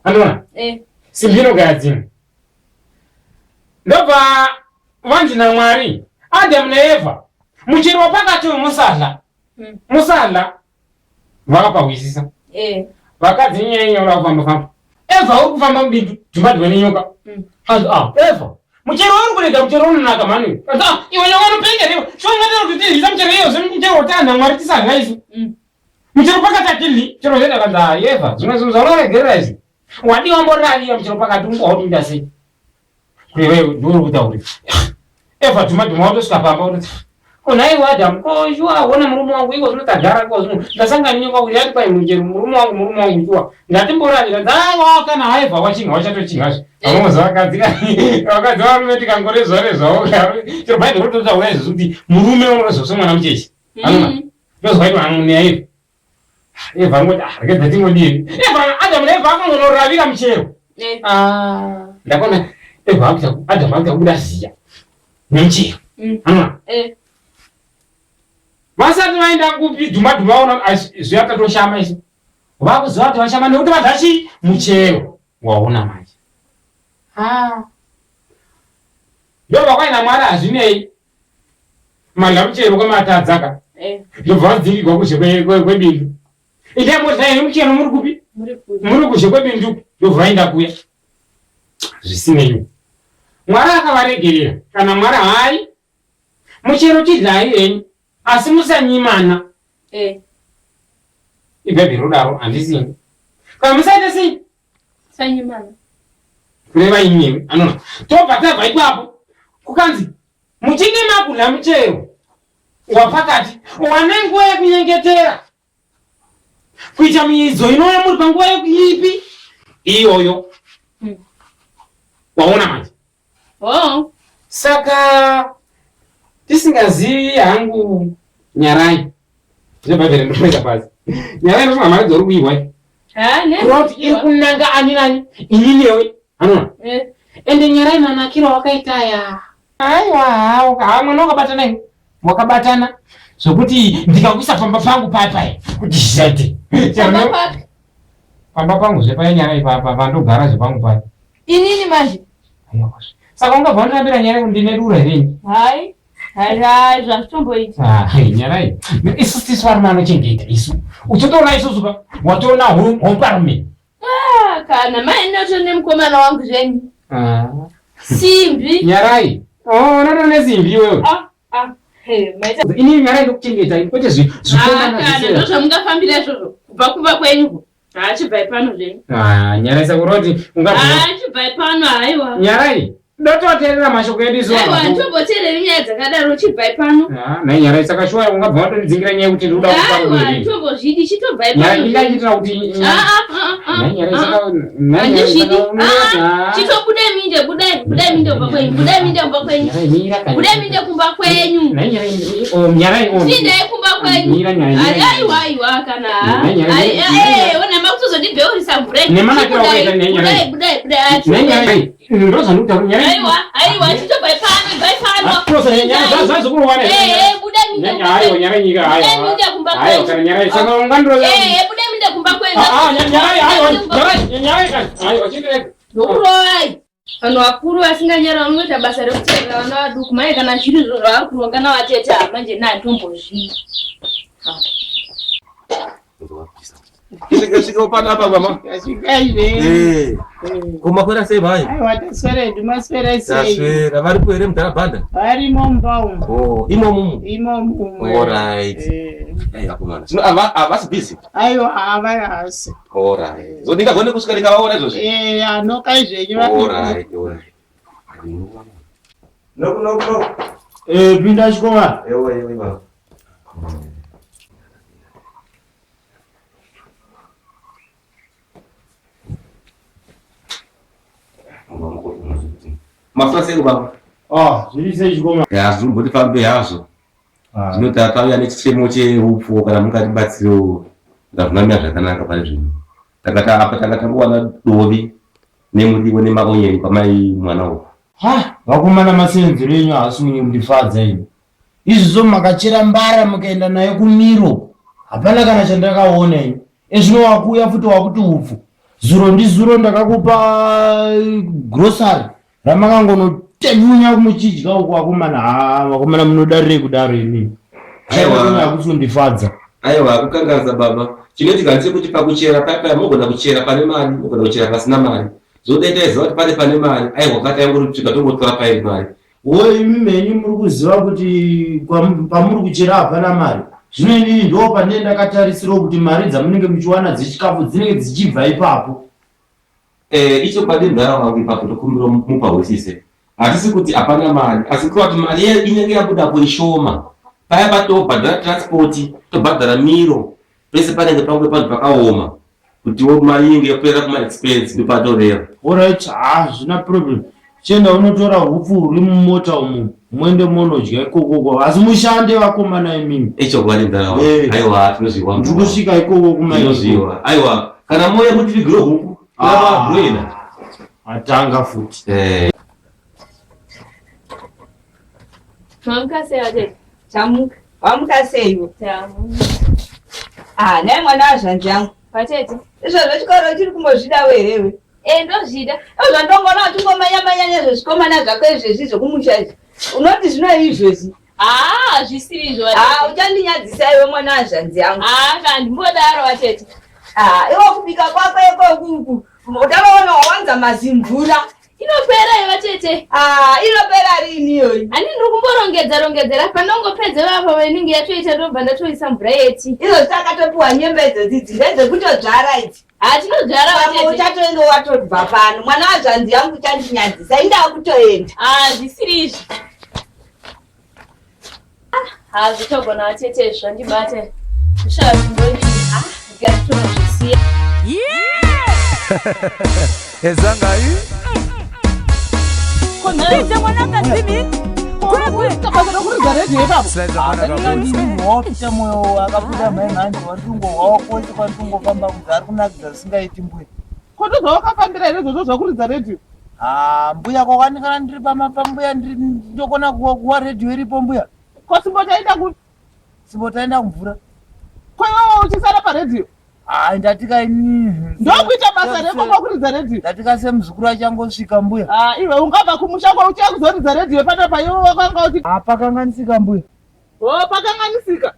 Anoona? eh. Simbi inogaya dzimwe. Ndobva vanzi naMwari, Adhamu naEvha, muchero wapakati uyu musadla. Musadla. Vakapahwisisa. Eh. Vakadzi nyaya inyora kufamba famba. Evha uri kufamba mubindu, dhumbadhwe nenyoka. Hanzi ah, Evha, muchero uri kurega muchero unonaka mhani uyu. Hanzi ah, iwe nyoka unopenga newe. Shongatera kuti tidyisa muchero iyo, zvino muchero wotanda Mwari tisadya isu. Muchero pakati atiryi, muchero zvoita kanzi ah, Evha, zvimwe zvinhu zvaunoregerera izvi. Wadii wamboravira muchero pakati ungohwa kuti sei. Kuti iwewe ndiwe uri kutaura. Evha dhuma dhuma watosvika pamba wototi Ko nhaiwe Adamu, ko shuwa hona murume wangu iko zvino tagara iko zvino ndasangana nenyoka kuti yati kwai muchero murume wangu murume wangu shuwa ndatimboravira dzaiwa kana haibva wachinha wachatochinha zve vamwe vakadzi vakadzi varume tikangorezva rezvawo chero bhaibheri rototaura izvo kuti murume unorezva semwana mucheche anona ndozvaitwa naEvha Eva angoti ah regedza tingodii Eva Adamu naEvha akangonoravira muchero eh. ah ndakaona Eva akuita Adamu akuita kubuda ziya nemuchero mm. anona eh. Vasati vaenda kupi dhuma dhuma vaona zviya tatoshama isu vakuziva kuti vashama nekuti vadya chii muchero waona manje ah ndobva kwaina Mwari hazvinei madya muchero kwamatadza ka eh. ndobva vadzingirwa kuzhe kwebindu indai modya henyu muchero muri kupi muri kuzhe kwebindu ndobva vaenda kuya zvisinei mwari akavaregerera kana mwari hai muchero chidyai henyu asi musanyimana eh. ibhaibheri rodaro handisini kana musaite sei sanyimana kureva imimi anona tobva tabva ipapo kukanzi muchinge makudya muchero wapakati wane nguva yekunyengetera kuita miidzo inouya muri panguva yekuipi iyoyo hmm. Waona manje oh. Saka tisingazivi hangu nyarai zvebhaibheri ndinoita pasi nyarai ndofunga mari dzauri kuihwa kureva kuti iri kunanga ani nani ini newe anona eh. Ende nyarai manakiro wakaita aya aiwa haa mwana wakabatana iwe wakabatana zvokuti ndikakuisa pamba pangu pai pai kuti zvisaite pamba pangu zvepai nyarai pandogara zvepangu pai inini manje saka ungabva wandirambira nyaya yekuti ndine dura here ini hai hai hai zvazvitomboita ah, nyarai isu tisu varume anochengeta isu uchotoona isusu ka watoona hoparume ah, kana mai ndinoto nemukomana wangu zvenyu ah. Simbi nyarai oh, unoto nesimbi iwewe ah, inini nyarai ndokuchengeta kwete zvikomana ndozvamungafambira izvozvo kubva kumba kwenyu Haa chibvai pano zvenyu. Ah, nyarai sakura kuti unga Haa chibvai pano haiwa. Nyarai. Ndototeerera mashoko edu isu. Aiwa ndomboteereri nyaya dzakadaro chibvai pano. Ah, nhai nyarai saka shuwa ungabva watondidzingira nyaya yekuti ndikuda kupa rudo. Aiwa ndombozvidi chitobvai pano. Nyarai ndingachiitira kuti Ah ah ah ah. Nhai nyarai saka handizvidi. Ah chitobudai minde budai budai minde kumba kwenyu budai minde kumba kwenyu. Nyarai mira kani. Budai minde kumba kwenyu. Nhai nyarai oh nyarai oh. Chindai kumba kwenyu. Mira nyarai. Aiwa aiwa kana. Nyarai. Eh ona makutozondibheurisa mvura. Nemanakiro akaita nhai nyarai. Budai budai Nhai nyarai. Ndozvandikutaura nyarai. Aiwa aiwa chitobvai pano bvai pano. Kurosa nyarai zvazokurowana. Eh eh budai minde. Aiwa nyarai nyika aiwa. Budai minde kumba kwenyu. Aiwa kana nyarai saka ungandiro. Eh eh budai minde kumba kwenyu. Ah nyarai aiwa nyarai nyarai kana. Aiwa chindirega. Ndokurovai. Vanhu vakuru vasinganyara vanongoita basa rekuteerera vana vaduku mai kana zviri izvo zvavari kuronga navatete ava manje ini handitombozvii. Svika svika panapa mama. Svikai ve. Eh. Ko makwera sei mhai? Aiwa taswera hedu maswera sei? Taswera varipo here mudhara Bhanda? Varimo mumba umu. Oh, imomo umu. Imomo. All right. Eh. Hey, akomana. Zvino ava havasi busy. Aiwa havasi. All right. So ndingagone kusvika ndingavaona izvozvi? Eh, anokai zvenyu All right, all right. Noku noku noku. Eh, pinda chikomana. Ewa ewa ewa. Maswera sei baba? Ah, zviri sei chikomana? Ya, zviri fambe hazvo. Ah. Zvino tatauya nechichemo cheupfu kana mungatibatsirewo ngazvinamira zvakanaka pari zvino. Takati apa tanga tangowana dovi nemuriwo nemaonyeni kwamai mwana uku. Ha, vakomana masenzero enyu haasi kundifadza ini. Izvizvo makachera mbara mukaenda nayo kumiro. Hapana kana chandakaona ini. Ezvino wakuuya futi wakuti upfu. Zuro ndizuro ndakakupa eh, grocery ramakangonotenyunya muchidya uku vakomana. Ha, vakomana munodarirei kudaro imimi? Aiwa. Hakusi kundifadza. Aiwa kukanganisa baba. Chinoitika ndechekuti pakuchera paya paya munogona kuchera pane mari, munogona kuchera pasina mari. Zvodai taiziva kuti pane pane mari, aiwa kataingosvika tongotora pairi mari. Wo imi menyu muri kuziva kuti pamuri kuchera hapana mari. Zvino inini ndo pandinenge ndakatarisirawo kuti mari dzamunenge muchiwana dzechikafu dzinenge dzichibva ipapo. Eh, ichokwadi mdhara wangu ipapo ndokumbira mupahwisise. Hatisi kuti hapana mari, asi kureva kuti mari inenge yabudapo ishoma. Paya patobhadhara transport, tobhadhara miro, pese panenge pange panhu pakaoma kutiwo mari inenge yapera kuma expense ndopatoreva. Alright, hazvina problem. Chienda unotora hupfu huri mumota umu muende monodya ikoko ko asi mushande vakomana imimi. Ichokwadi mdara wangu. Eh. Aiwa tinozviwa. Ndiri kusvika ikoko kuma Tinozviwa. Aiwa kana moya kuti tivigire huku. Ah. Kuenda. Atanga futi. Eh. Mamuka sei vatete? Tamuka. Wamuka seiwo? Tamuka. Ah, naye mwana wazvanzi yangu. Vatete. Izvozvo chikoro uchiri kumbozvidawo here iwe? Eh, ndozvida. Zvandongoona uchingomanya manya nezvezvikomana zvako izvezvi zvekumusha izvi. Unoti zvino izvozvi. Ah, zvisiri izvo vatete. Ah, uchandinyadzisa iwe mwana wazvanzi yangu. Ah, kandimbodaro vatete. Ah, iwe kubika kwako ikoku utavaona wawanza mazimvura. Inopera iwe vatete. Ah, inopera rini iyoyi? Ani ndiri kumborongedza rongedzera panongopedza vapa inenge yatoita ndobva ndatoisa mvura yeti. Izvo takatopiwa nyembe idzodzi idzi ndedzekutodzvara idzi. Ah, tinodzvara Pamwe vatete. uchatoenda watobva pano. Mwana wazvanzi yangu uchandinyadzisa. Indaa kutoenda. Ah, zvisiri izvi. Ah, hazvichagona vatete zvandibata. Zvishaya zvindodii. Ah, ndingatonozvisiya. Ezangai. Konzidze mwananga zimi. Basa rokuridza redhiyo ipapo. Wapita moyo akabuda mai manje wandingo wakonse kwandingofamba kunzi ari kunakidza zvisingaiti mbuya. Koto zvawakafambira here izvozvo zvakuridza redhiyo? Ah, mbuya kwakwanikana ndiri pambuya ndokona kuwa redhiyo iripo mbuya. Ko simbo taenda kupi? Simbo taenda kumvura. Ko iwewe uchisara paredhiyo? Ah, ndatika ini. Ndokuita basa reko kwakuridza redhiyo. Ndatika semuzukuru achangosvika mbuya. Ah, iwe ungabva kumusha kwa uchiya kuzoridza redhiyo panapa iwe wakanga uchi Ah, pakanganisika mbuya. Oh, pakanganisika.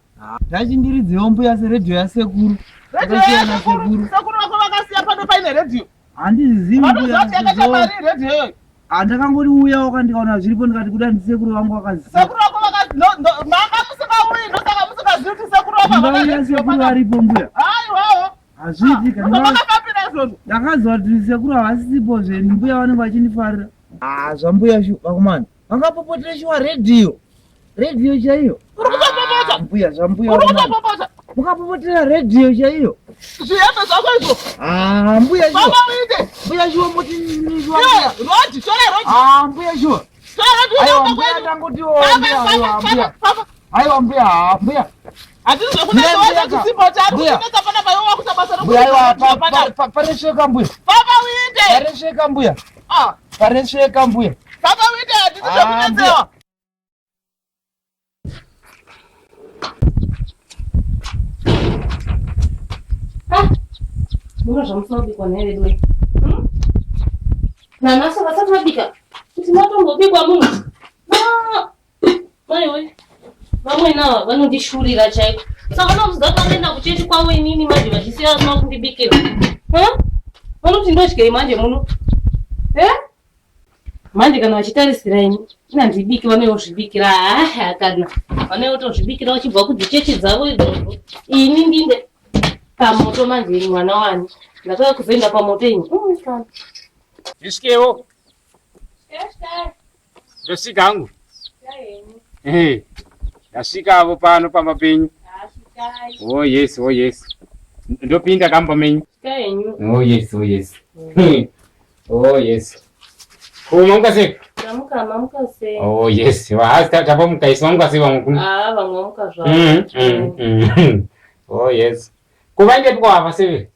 Ndachindiridzewo mbuya seredhiyo yasekuru. Redhiyo Yakasiyana yasekuru, sekuru vako vakasiya pano paine redhiyo. Handizivi mbuya. Vanoziva kuti yakaita mari redhiyo iyoyo. Handakangoti uya wakandikaona zviripo ndikati kuda ndisekuru vangu vakaziva. Sekuru vako vaka no no manga musingauyi ndosaka musingazivi kuti sekuru vako havana Ndingauya redhiyo sekuru panapa. varipo mbuya. Haiwawo. Hazviitika. Ndovakafambira izvozvo. Ndakaziva kuti sekuru havasisipo zve mbuya vanenge vachindifarira. Ah, zvambuya shu vakomana. Vangapopotera shuwa redhiyo. Redhiyo chaiyo. Uri kutopopota. Mbuya zvambuya. Uri vakomana. kutopopota. Mukapopotera redhiyo chaiyo. Zvihembe zvako izvo. Ah, mbuya shuwa. Famba uite. Mbuya shuwa moti shuwa. Iwe, Rodi, tora rodi. Ah, mbuya shuwa. Tora rodi Aiwa uende mbuya kwedu. tangotiwo Famba, mbuya famba, aiwa famba, mbuya. famba. Aiwa mbuya, ah, mbuya. Hatisi zvekunetsa Mbuya, waita mbuya, chisimbo chari mbuya. kutinetsa panapa iwe wakuita basa Mbuya rokuridza aiwa redhiyo panapa. paresveka mbuya. Famba uite. Paresveka mbuya. Ah, Paresveka mbuya. famba uite hatisi Ah, zvekunetsewa. Muno zvamusina kubikwa nhai vedu wee. Nanhasi vasati vabika. Kuti matombobikwa muno. Ah, Maiwe. Vamweni ava vanondishurira chaiko. Saka vanoziva kuti vanoenda kuchechi kwavo inini manje vachisiya vasina kundibikira. Ha? Vanoti ndodyei manje muno. Eh? Manje kana vachitarisira ini, inandibiki vanoyozvibikira. Ah, kana. Vanoyotozvibikira vachibva kudzichechi dzavo idzodzo. Ini ndinde pamoto manje ini mwana wani. Ndakauya kuzoenda pamoto ini. Kana. Ndisvikewo. Ndosvika hangu. Eh. Ndasvikavo pano pamba penyu. Oh yes, oh yes. Ndopinda kamba menyu. Svikai henyu. Oh yes, oh yes. Oh yes. Ko mamuka sei? Tamuka, mamuka sei? Oh yes. Wahasi tapamuka isu mamuka sei vamwe kuno? Ah, vamwe vamuka zvavo. Oh yes. Ko vaendepi kwa vaseveri?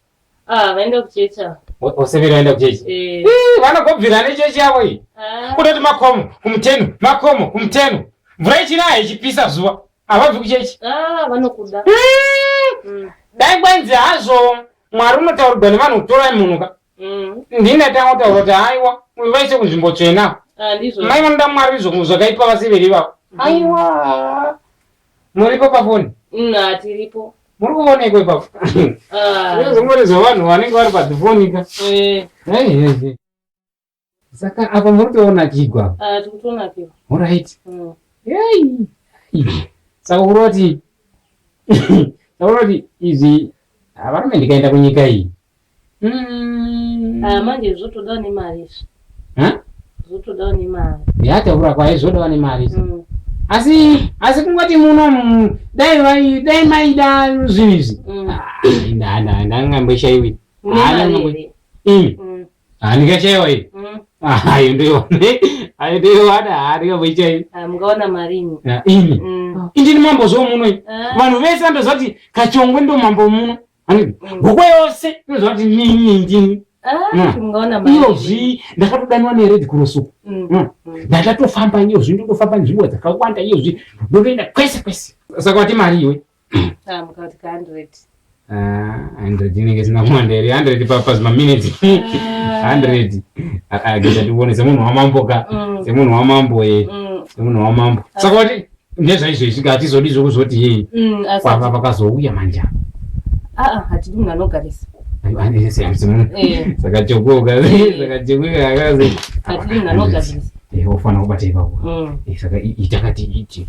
Ah, vaenda kuchechi ava. Vaseveri vaenda kuchechi. Eh. Ii, Vanogobvira nechechi yavo iyi. Ah. Kutoti makomo kumuteno, makomo kumuteno. Mvura ichinaya ichipisa zuva. Havabvi kuchechi. Ah, vanokuda. Dai kwanzi hazvo Mwari unotaurirwa nevanhu kutorai munhu ka. Ndini ndatanga kutaura kuti haiwa uyu vaise kunzvimbo tsvena. Ah, ndizvo. Mai vanoda Mwari izvo zvakaipa vaseveri ivavo. Aiwa. Muripo pafoni? Ah, tiripo. Muri kuonekwa ipapo. Ah. Zvinozongori zvevanhu vanenge vari padzifoni ka. Eh. Hey, hey, hey. Saka apa muri kutoona chigwa. Ah, tiri kutonakiwa. Alright. Mm. Hey. Saka kuroti saka kuroti izvi havarume ndikaenda kunyika iyi. Ah, manje zvotodawo nemari izvi. Ha? Zvotodawo nemari. Yataura kwaye zvodawo nemari. Mm. Asi asi kungoti muno dai vai dai maida zvinhu izvi. Ah, nda ndangamboshayiwi. Imi. Handingashaiwa ini. Ayo ndoiwana. Ayo ndoiwana handingamboishaiwi. Ah, mungaona mari imi. Imi. Indini mambo zvo muno. Vanhu vese vanotoziva kuti Kachongwe ndo mambo muno. Handiti? Gokwe yose inoziva kuti nini ndini. Iyozvi ndakatodanwa neRed Cross uku. Ndakatofamba iyozvi ndotofamba nzvimbo dzakawanda iyozvi ndotoenda kwese kwese. Saka wati mari iwe? Ah, mukati ka 100. Ah, 100 inenge isina kuwanda here 100 pazimaminitsi 100 geza tione semunhu wamambo ka semunhu wamambo ye semunhu wamambo saka wati ndezvaizvezvi ka hatizodi zvokuzoti yei kwava vakazouya manje aa hatidi munhu anogarisa saka chokoka saka chokoka akazi hatidi munhu anogarisa wofanira kubata ipapo saka itakati iti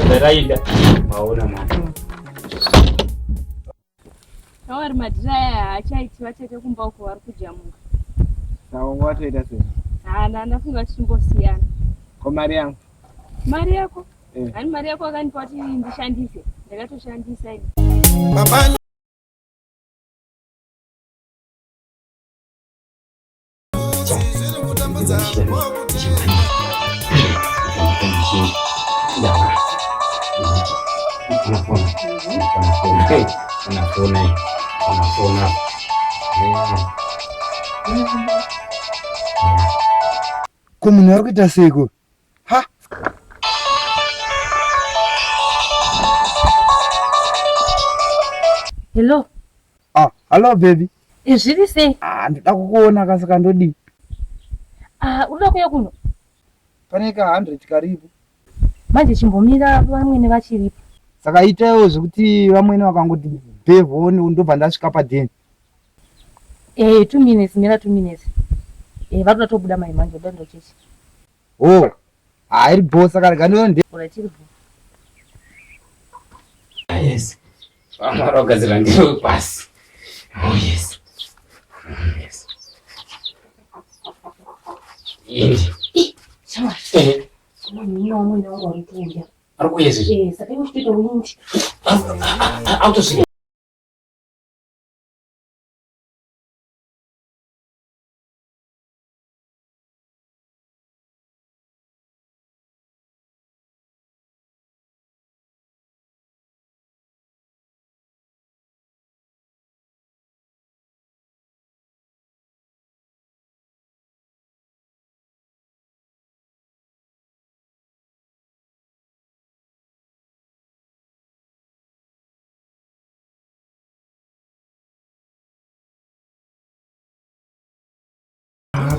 Ndaraida maona mwana. Vari madhira aya haachaiti vachaita kumba uko vari kujamuka. Saka wanga watoita sei? Hana ndafunga tichimbosiyana. Ko mari yangu? Mari yako? Eh. Hani mari yako wakandipa kuti ndishandise. Ndakatoshandisa ini. Baba Ko munhu ari kuita seiko? Ha! Hello. Ah, hello baby. Zviri sei? Ah, ndoda kukuona ka saka ndodii? Ah, unoda kuuya kuno? Pane ka 100 karipo. Manje chimbomira vamwene vachiripo. Saka itaiwo zvekuti vamwene vakangoti bhevho ndobva ndasvika padheni. Eh, 2 minutes, mira 2 minutes. Eh, vari kuda tobuda mai manje, ndoda ndochechi. Oh, ah, iri bho saka rega ndione ndi. Alright, iri bho. Ah, yes. Vamwe vagadzira ndiro pasi. Oh yes. Oh, yes. Indi. Shamwari. Eh. Munhu wamwene wangu ari kuuya. Ari kuuya izvezvi? Eh, saka iwe uchitoita uindi. Autosvika.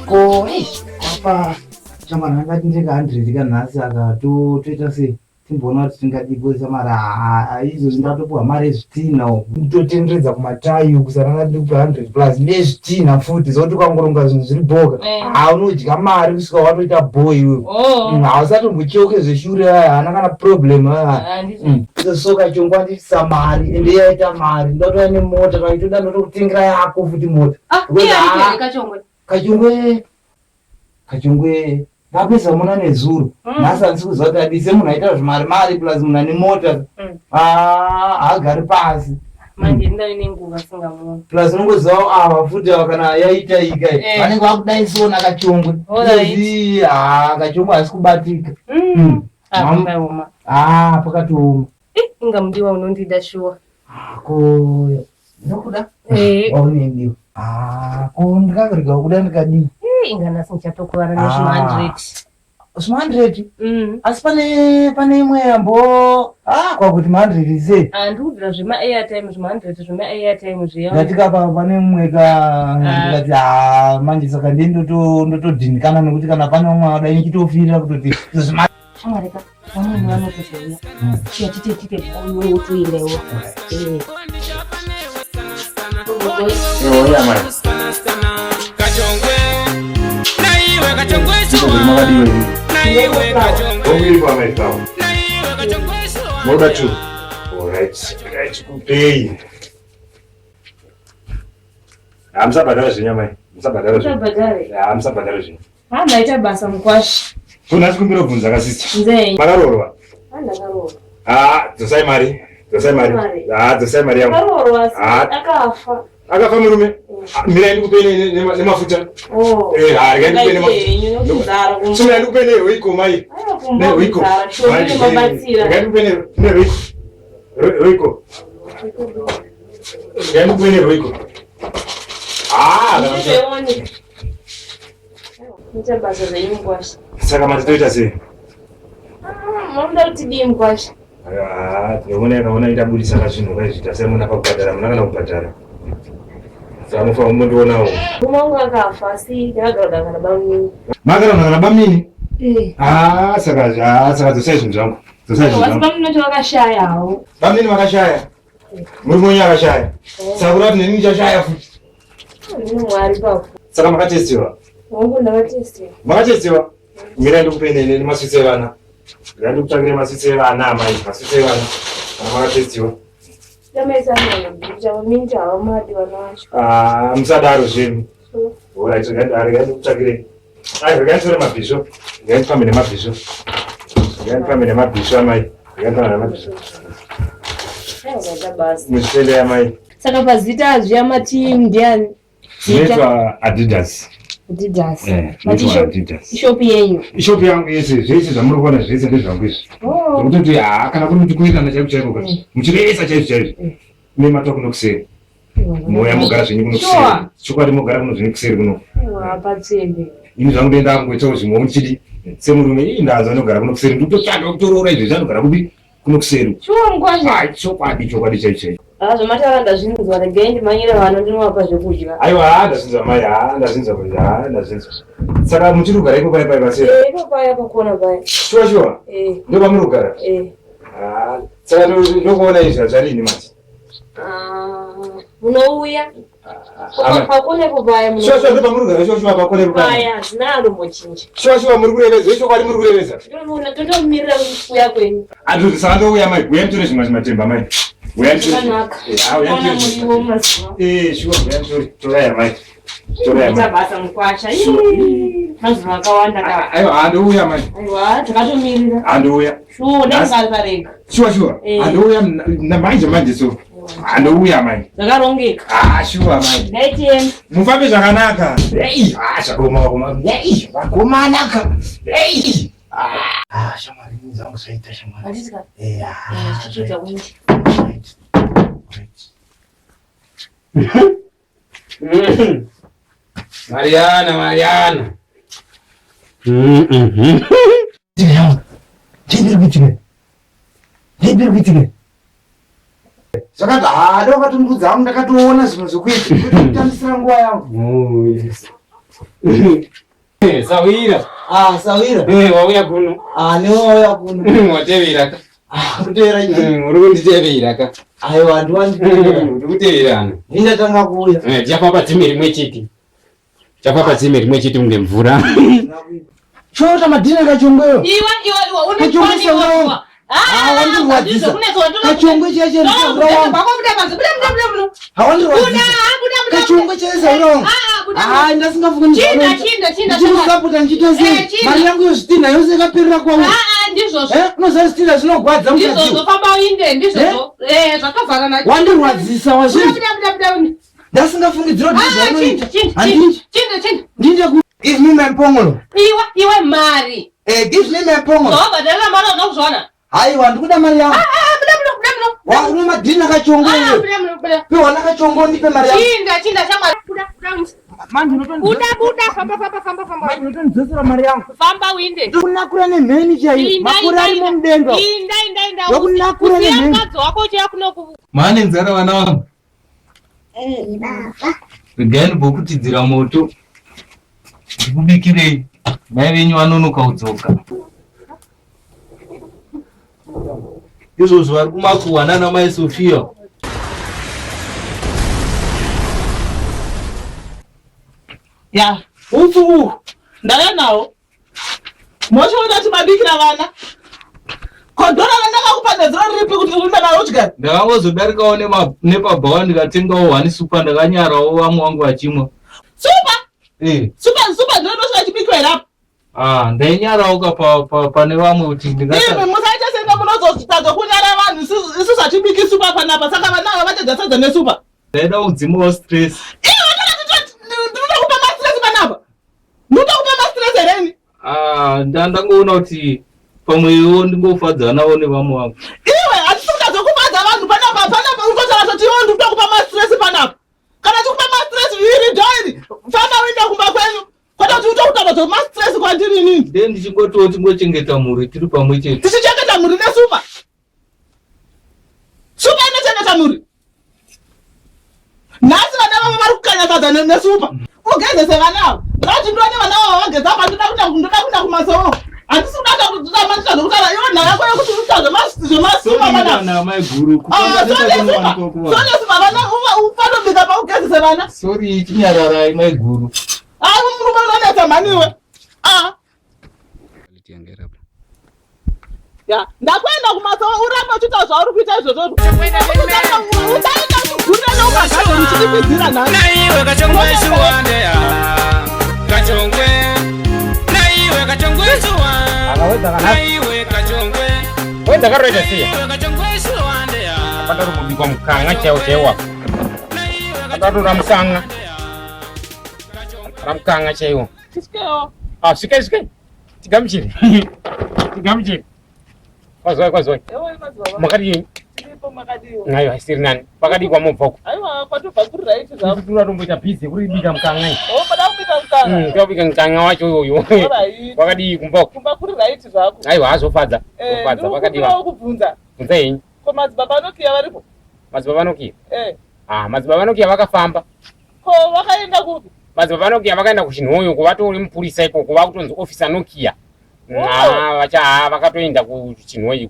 Ko, apa shamwari angati ndeka 100 kanhasi aka toita sei? Timboona kuti tingadibudisa mari haa izvozvi ndatopuwa mari yezvitinha uku ndotenderedza kumatayi uku saka ndanga ndikupa 100 plus nezvitinha futi zvokuti ukangoronga zvinhu zviri bhoka Eh. haa unodya mari kusvika watoita bho iwewe Oh. Hausatombocheuke zveshure aya haana kana problem aya Ah, ndizvo. So kachongwa nditisa mari ende yaita mari ndatouya nemota kana itoda ndotokutengera yako futi mota Ah, Because iye aripo haa, here kachongwe? Kachongwe Kachongwe ndapedza muna nezuro nhasi handisi kuziva kuti adii semunhu aita zvimari mari plus munhu ane mota Ah, haagari pasi Manje ndave nenguva singamuoni. plus unongozivawo ava futi ava kana yaita ika Eh. vanenge vakudaisona kachongwe Alright. Izvi, haa kachongwe haasi kubatika Ah, Mam- pakaoma. haa pakatooma Eh, inga mudiwa unondida shuwa. ko ndokuda Eh. waunendiwa Ah, ko ndikarega kuda ndikadii Eh, Inga nhasi ndichatokuvara nezvima 100. Zvima 100? Asi pane pane imwe yambo ah kwakuti ma 100 sei? Handikubvira zvema airtime zvima 100 zvema airtime zviya. Ndatika pa pane mumwe ka ndikati ah manje saka ndiye ndoto ndotodhinikana nekuti kana pane umwe adai ndichitofirira kutoti zvima Shamwari ka vamweni vanotozouya. Chiya tite tite iwe wotoenda iwe. Eh. Eoya mai. Moda two. Alright, right kupei. Hamusabhadhara zvenyu amai. Musabhadhara zvenyu. Musabhadhare. Hamusabhadhara zvenyu. Ha maita basa mukwasha. So nhasi kumbira kubvunza kasisi. Nzei. Makaroorwa? Ha ndakaroorwa. Ah, dzosai mari. Dzosai mari. Mari. Ah, dzosai mari yangu. Ndakaroorwa asi Ah, akafa. akafa murume. Ah, Mirai ndikupe nemafuta. Oh. Eh, ah, regai ndikupe Ngaite henyu nokuzara kumba. So mirai ndikupe neroiko mai. Aiwa kumba Neroiko. kuzara. Shomene mabatsira. Regai ndikupe neroiko. Roiko. Regai ndikupe neroiko. Ah, kana Ndizveone. Maita basa zvenyu mukwasha. saka mati toita sei? Ah, Munoda kuti dii mukwasha? Ah, tinoona yakaona ndabudisa kazvinhu kaizvita sei muna pakubhadhara muna kana kubhadhara. Saka mufanira mundionawo. Murume wangu akafa asi ndakagara kana bamnini. Makaraona kana bamnini? Eh. Ah, saka ah, saka dzosai zvinhu zvangu. Dzosai zvinhu Asi zvangu. bamnini vacho vakashaya hawo. Bamnini vakashaya. Murume wenyu akashaya. Saka kurati neni ndichashaya futi. Ndini Mwari papo. Saka makatestiwa. Wangu ndakatestiwa. Makatestiwa. Mirai ndikupe nemaswitsi evana. Mirai ndikutsvakire maswitsi evana amai, maswitsi evana. Kana makatestiwa. Tamaisa mwana minti havamadi vana vacho. Ah, musadaro zvenyu. Alright, regai ndikutsvakire. Ai, regai nditore mabhisvo. Regai ndifambe nemabhisvo. Regai ndifambe nemabhisvo amai. Regai ndifambe nemabhisvo. Aiwa maita basa. Muzvitende amai. Saka pazita zviya mati ndiani? Zita Zvinoitwa Adidas. Adidas. Eh, Mati zvinoitwa Adidas. Ishopu yenyu. Ishopu yangu yese, zvese zvamuri kuona zvese ndezvangu izvi. Oh. Zvekutoti haa kana kuri kuti kuwirirana chaiko chaiko ka. Muchirevesa chaizvo chaizvo. Mune matoa kuno kuseri. Mouya mogara zvenyu kuno kuseri. Sure. Chokwadi mogara kuno zvenyu kuseri kuno. Aiwa patsende. Ini zvangu ndoenda kungoitawo zvimwe muchidi semurume ii ndanzwa ndogara kuno kuseri ndikutotsvaga kutoroora izvezvi anogara kupi kuno kuseri. Shuwa mukwasha. Ai chokwadi chokwadi chaicho chaicho. Ah zvamataura ndazvinzwa regai ndimhanyire vana ndinovapa zvekudya. Aiwa haa ndazvinzwa mai haa ndazvinzwa kuti haa ndazvinzwa. Saka muchiri kugara ipo pai pai paseri. Eh ipo paya pakona paya. Shuwa shuwa Eh ndopamuri kugara. eh. Haa saka ndokuona izvi hazvarini manje. Ah munouya. Ama- Pakona ipo paya Shuwa shuwa ndopamuri kugara shuwa shuwa pakona ipo paya. Paya hazvina anombochinja. Shuwa shuwa muri kureveza ichokwadi muri kureveza. Totomirira kuuya kwenyu. Andizvo saka ndouya mai uya mutore zvimwe zvimatemba mai. Uya mutore. Zvakanaka. Eh, ah, uya Ona mutore. muriwo mazuva. Eh shuwa uya mutore. Torai amai. Torai Maita amai. basa mukwasha. Ii, Mazuva akawanda ka. Aiwa handouya mai. Aiwa takatomirira. Handouya. Shuwa dai mukaparega. Shuwa shuwa. Eh. Handouya manje manje so. Handouya mai. Zvakarongeka. Ah shuwa mai. Dai tiende. Mufambe zvakanaka. Ei, ah zvakaoma vakoma. Ei, vakomanaka. Ei. Ah, shamwari zangu zvaita shamwari. Handiti ka? Eh, Eh, tichitoita windi. Mariana, Mariana. Chii kuitika? Chii kuitika? Zvakati haa dai wakatondudza hangu ndakatoona zvinhu zvekuita. Kutambisira nguva yangu. Oh, yes. Sawira. Ah, Sawira. Eh, wauya kuno. Ah, newe wauya kuno. Watevera ka. Ah, kutevera chii? Uri kunditevera ka. Aiwa, ndiwanditevera. Uri kuteverana. Ndindatanga kuuya. Eh, tichafamba tsime rimwe chete. Tichafamba tsime rimwe chete kunge mvura. Chota madhina kachongweyo. Iwe iwe iwe une Kachongwe kwani saura iwe. wangu. Ah, wandirwadzisa. Kachongwe chiya chiya ndisaura wangu. Hawandirwadzisa. Kachongwe chiya saura wangu. Ah, ndasingafungi Chinda, chinda, chinda, Ndichikusapota ndichiita sei? Eh, chinda. Mari yangu yozvitinha yose yakaperera kwauri. Ah, ah, ndizvozvo. Eh, unoziva zvitinha zvinogwadza Ndizvozvo mukadzi. famba uinde ndizvozvo. Eh, zvakavharana. Wandirwadzisa wazvinzwa. Buda buda buda buda. Ndasingafungidzira kuti Ah, zvaunoita. chinda, chinda, Handinji. chinda, chinda. Ndinde ku Give me my pongolo. Iwe iwe mari. Eh, give me my pongolo. Zvawabhadharira mari hauna kuzviwana. Haiwa, ndikuda mari yangu. Ah, ah, buda buda buda buda. Wa une madhina kachongo Ah, iwe. buda buda buda. Piwa nakachongo ndipe mari yangu. Chinda, chinda shamwari. Buda buda. Manje Buda buda famba famba famba famba. Manje unotondidzosera mari yangu. Famba uinde. Ndikunakura nemheni chaiyo. Inda, Makore inda, arimo inda. mudenga. Inda inda inda. Ndokunakura Usiya nemheni. mukadzi wako uchiya kunoku. Mane nzara vana vangu. Regai ndimbokutidzira moto. Ndikubikirei. Mai venyu vanonoka kudzoka. Izvozvo vari kumakuhwa nana mai Sofia. Ya, upfu uhu ndauya nawo. Mochiona kuti mabikira vana. Kodhora randakakupa nezuro riripi kuti uinde naro udye? Ndakangozodarikawo nepabhawa ndikatengawo hwani supa ndakanyarawo vamwe vangu vachimwa. Supa, Eh. supa, supa ndiro inosvika ichibikwa here apa? Ah, ndainyarawo ka pane vamwe kuti ndingasa Imi musaite senge munozoita zvokunyara vanhu isusu hatibiki supa panapa saka vana ava vachadya sadza nesupa. Ndaida kudzimawo stress. Iwe ndinoda kupa mastress panapa. Ndinoda kupa mastress here ini? Ah, ndangoona kuti pamwewo ndingofadzanawo nevamwe vangu. Iwe hatisi kuda zvokufadza vanhu panapa panapa uri kutaura kuti iwe ndikuda kupa mastress panapa. Kana chikupa mastress iri dhoiri famba uinde kumba kwenyu. Kwete kuti utokutaura zvemastress kwandiri inini. Ndiye ndichingotiwo tingochengeta mhuri tiri pamwe chete. Tichichengeta mhuri nesupa. Supa inochengeta mhuri. Nhasi vana vavo vari kukanya sadza nesupa. Ugezese vana ava. Ndati ndione vana vavo vageza apa ndoda kuenda ndoda kuenda kumasowo. Handisi kuda kuita mandita zvokutaura iwe nhaka yako yekuti uita zvemasupa panapa. Sorry mai guru. Ah, sorry supa. Sorry supa vana ufanobika paugezese vana. Sorry chinyararai mai guru. Ah, murume unonetsa mhani iwe. Ah. Ya, ndakuenda kumasowo urambe uchiita zvauri kuita izvozvo. Usaenda uchigurira neumagadhi uchidipidzira nhasi. Naiwe kachongwe shuwa kachongwe naiwe kachongwe shuwa naiwe kachongwe Wenda karoita siya. naiwe kachongwe shuwa Apanda uri kubikwa mukanga chaiwo chaiwo apa. Apanda ramukanga. Ramukanga chaiwo. Tisikewo. Ah, svikai svikai. Tigamuchire. Tigamuchire. Kwazwai kwazwai. Ewe madzibaba. Makadii? Tiripo makadiwa. Aiwa isiri nani. Pakadii kwamobva uko. Aiwa kwatobva kuri right zvako. Tura tomboita busy kuri kubika mukanga iyi. Oh, pada kubika mukanga. Tobika mukanga wacho iwoyo. Alright. Wakadii kumba uko. Kumba kuri right zvako. Aiwa azofadza. Eh, Zofadza pakadii. ndiri kubvunza. Bvunza henyu. Ko madzibaba anokiya varipo? Madzibaba Nokia. Eh. Ah, madzibaba Nokia vakafamba. Ko vakaenda kupi? Madzibaba Nokia vakaenda kuchinhoyo kuvatori mupurisa ikoko vakutonzi officer Nokia. Ah, vacha ah, vakatoenda kuchinhoyo.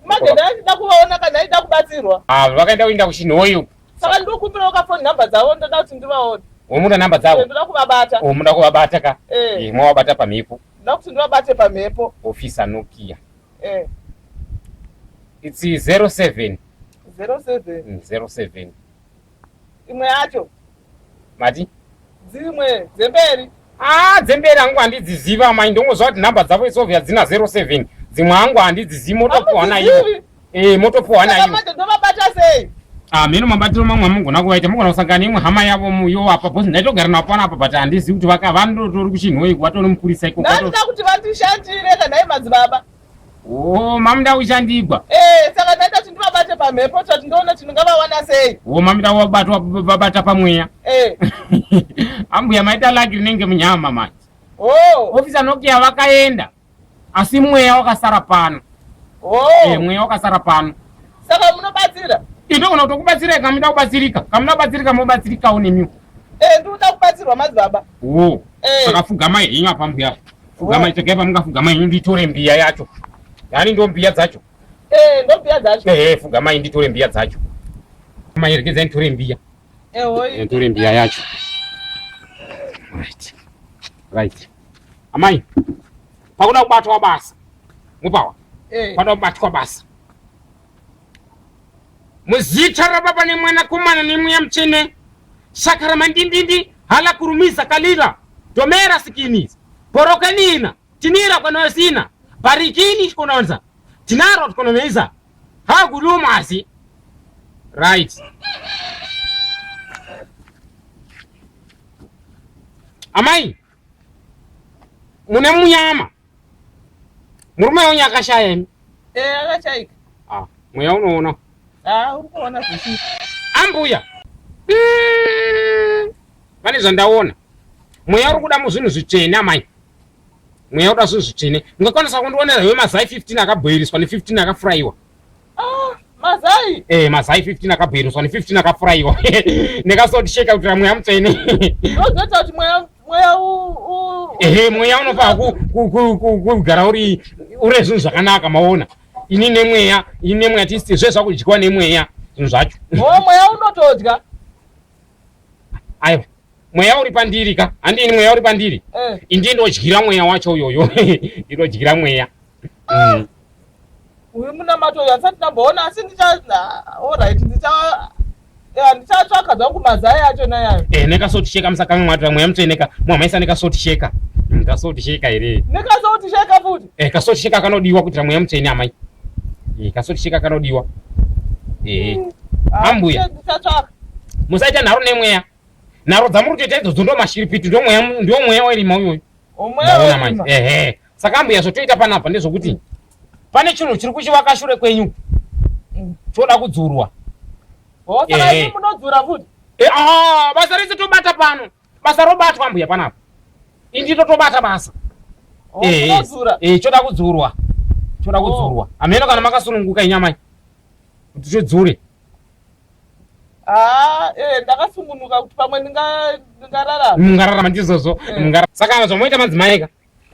Manje ndaida kuvaona kana ndaida kubatsirwa. Ah, vakaenda kuenda kuchinhoyo. Saka ndikukumbirawo ka phone number dzavo ndoda kuti ndivaone. Womuda namba Eh, dzavo. Ndoda kuvabata. Womuda kuvabata ka. Eh. Eh, mwavabata pamhepo. Ndoda kuti ndivabate pamhepo. Officer Nokia. Eh. It's 07 07. 07. Imwe yacho. Mati? Dzimwe dzemberi. Ah, dzemberi hangu handidziziva mai ndongozva kuti nhamba dzavo isovia dzina 07. Dzimwe hangu handidzizivi motopuhwa naivo. Hamudzizivi? Eh, motopuhwa Saka naivo. manje ndovabata sei? Ah, mheno mabatiro mamwe amugona kuvaita mugona kusangana neimwe hama yavo muyo apa bhosi ndaitogara navo panapa but handizivi kuti vaka vandotori kuchinhoyi kuvatori mupurisa ikoko. Ndandida kuti vandishandire kana nhai madzibaba. Oh, mamuda kushandigwa. Eh, saka ndaida kuti ndivabate pamhepo kuti ndione kuti ndingavawana sei. Oh, mamuda wabatwa vabata pamweya. Eh. Ambuya maita laki rinenge munyama manje. Oh. Officer Nokia vakaenda. Asi mweya wakasara pano. Oh. Eh, mweya wakasara pano. Saka munobatsira? Indogona kutokubatsirai kana muda kubatsirika. Kana muda kubatsirika mobatsirikawo nemiwo. Eh, ndinoda kubatsirwa madzibaba. Oh. Eh. Saka fugamai henyu apa mbuya. Fugamai tegai pamungafugamai henyu nditore mbiya yacho. Yani ndo mbiya dzacho. Eh, ndo mbiya dzacho. Eh, fugamai nditore mbiya dzacho. Mai regedzai nditore mbiya. Eh, hoi. Nditore mbiya yacho. Right. Right. Amai. Pakuda kubatwa basa. Mupawa. Eh. Pakuda kubatwa basa. Muzita rababa nemwanakomana nemweya mutsvene. Shaka ramandindindi hala kurumisa kalila. Domera sikini. Porokenina. Tinira kwanosina. Barikini kononza. Tinaro konomeza. Hagulumasi. Right. Amai. Mune munyama. Murume wenyu akashaya imi. Eh, akashaika. Ah, mweya unoona. Ah, uri kuona zvisi. Ambuya. Pane zvandaona. Mweya uri kuda muzvinhu zvitsvene amai. Mweya uda zvinhu zvitsvene. Ungakwanisa kundionera iwe mazai 15 akabhoiriswa ne 15 akafurayiwa. Ah, mazai? Eh, mazai 15 akabhoiriswa ne 15 akafurayiwa. Nekasoti sheka kuitira mweya mutsvene. Ndozoita kuti mweya mweya u Ehe, mweya unofanira kugara uri ure zvinhu zvakanaka maona. Ini nemweya, ini nemweya tisi zve zvakudyiwa nemweya zvinhu zvacho. Oh, mweya unotodya. Aiwa. Mweya uri pandiri ka? Handini mweya uri pandiri? Eh. Indi ndodyira mweya wacho uyoyo. Ndinodyira mweya. Mm. Uyu munamato uyu handisati ndamboona asi ndicha alright ndicha ya ndichatsvaka zvangu mazai acho nayayo. Eh, nekasoti sheka musakange mwatora mweya mutsvene ka. Mwamaisa nekasoti sheka. Kasoti sheka here? Nekasoti sheka futi. Eh, kasoti sheka kanodiwa kuitira mweya mutsvene amai. Eh, kasoti sheka kanodiwa. Eh. Ambuya. Ndichatsvaka. Musaita nharo nemweya. Nharo dzamuri kutoita idzodzo ndo mashiripiti ndo mweya ndo mweya werima uyoyo. Mweya Ndaona werima. manje. Ehe. Saka ambuya zvotoita panapa ndezvokuti pane chinhu chiri kuchivaka shure kwenyu. Choda kudzurwa. Oh, saka Ehe. imi munodzura futi. Eh, ah, basa rese tobata pano. Basa robatwa ambuya panapa. Indi totobata basa. Oh, Eh, munodzura. eh, choda kudzurwa. Choda kudzurwa. Ameno kana makasununguka inyamai. Kuti tidzure. Ah, eh ndakasungunuka kuti pamwe ndinga ndingararama. Mungararama ndizvozvo. Mungara. Saka zvamoita madzimai ka.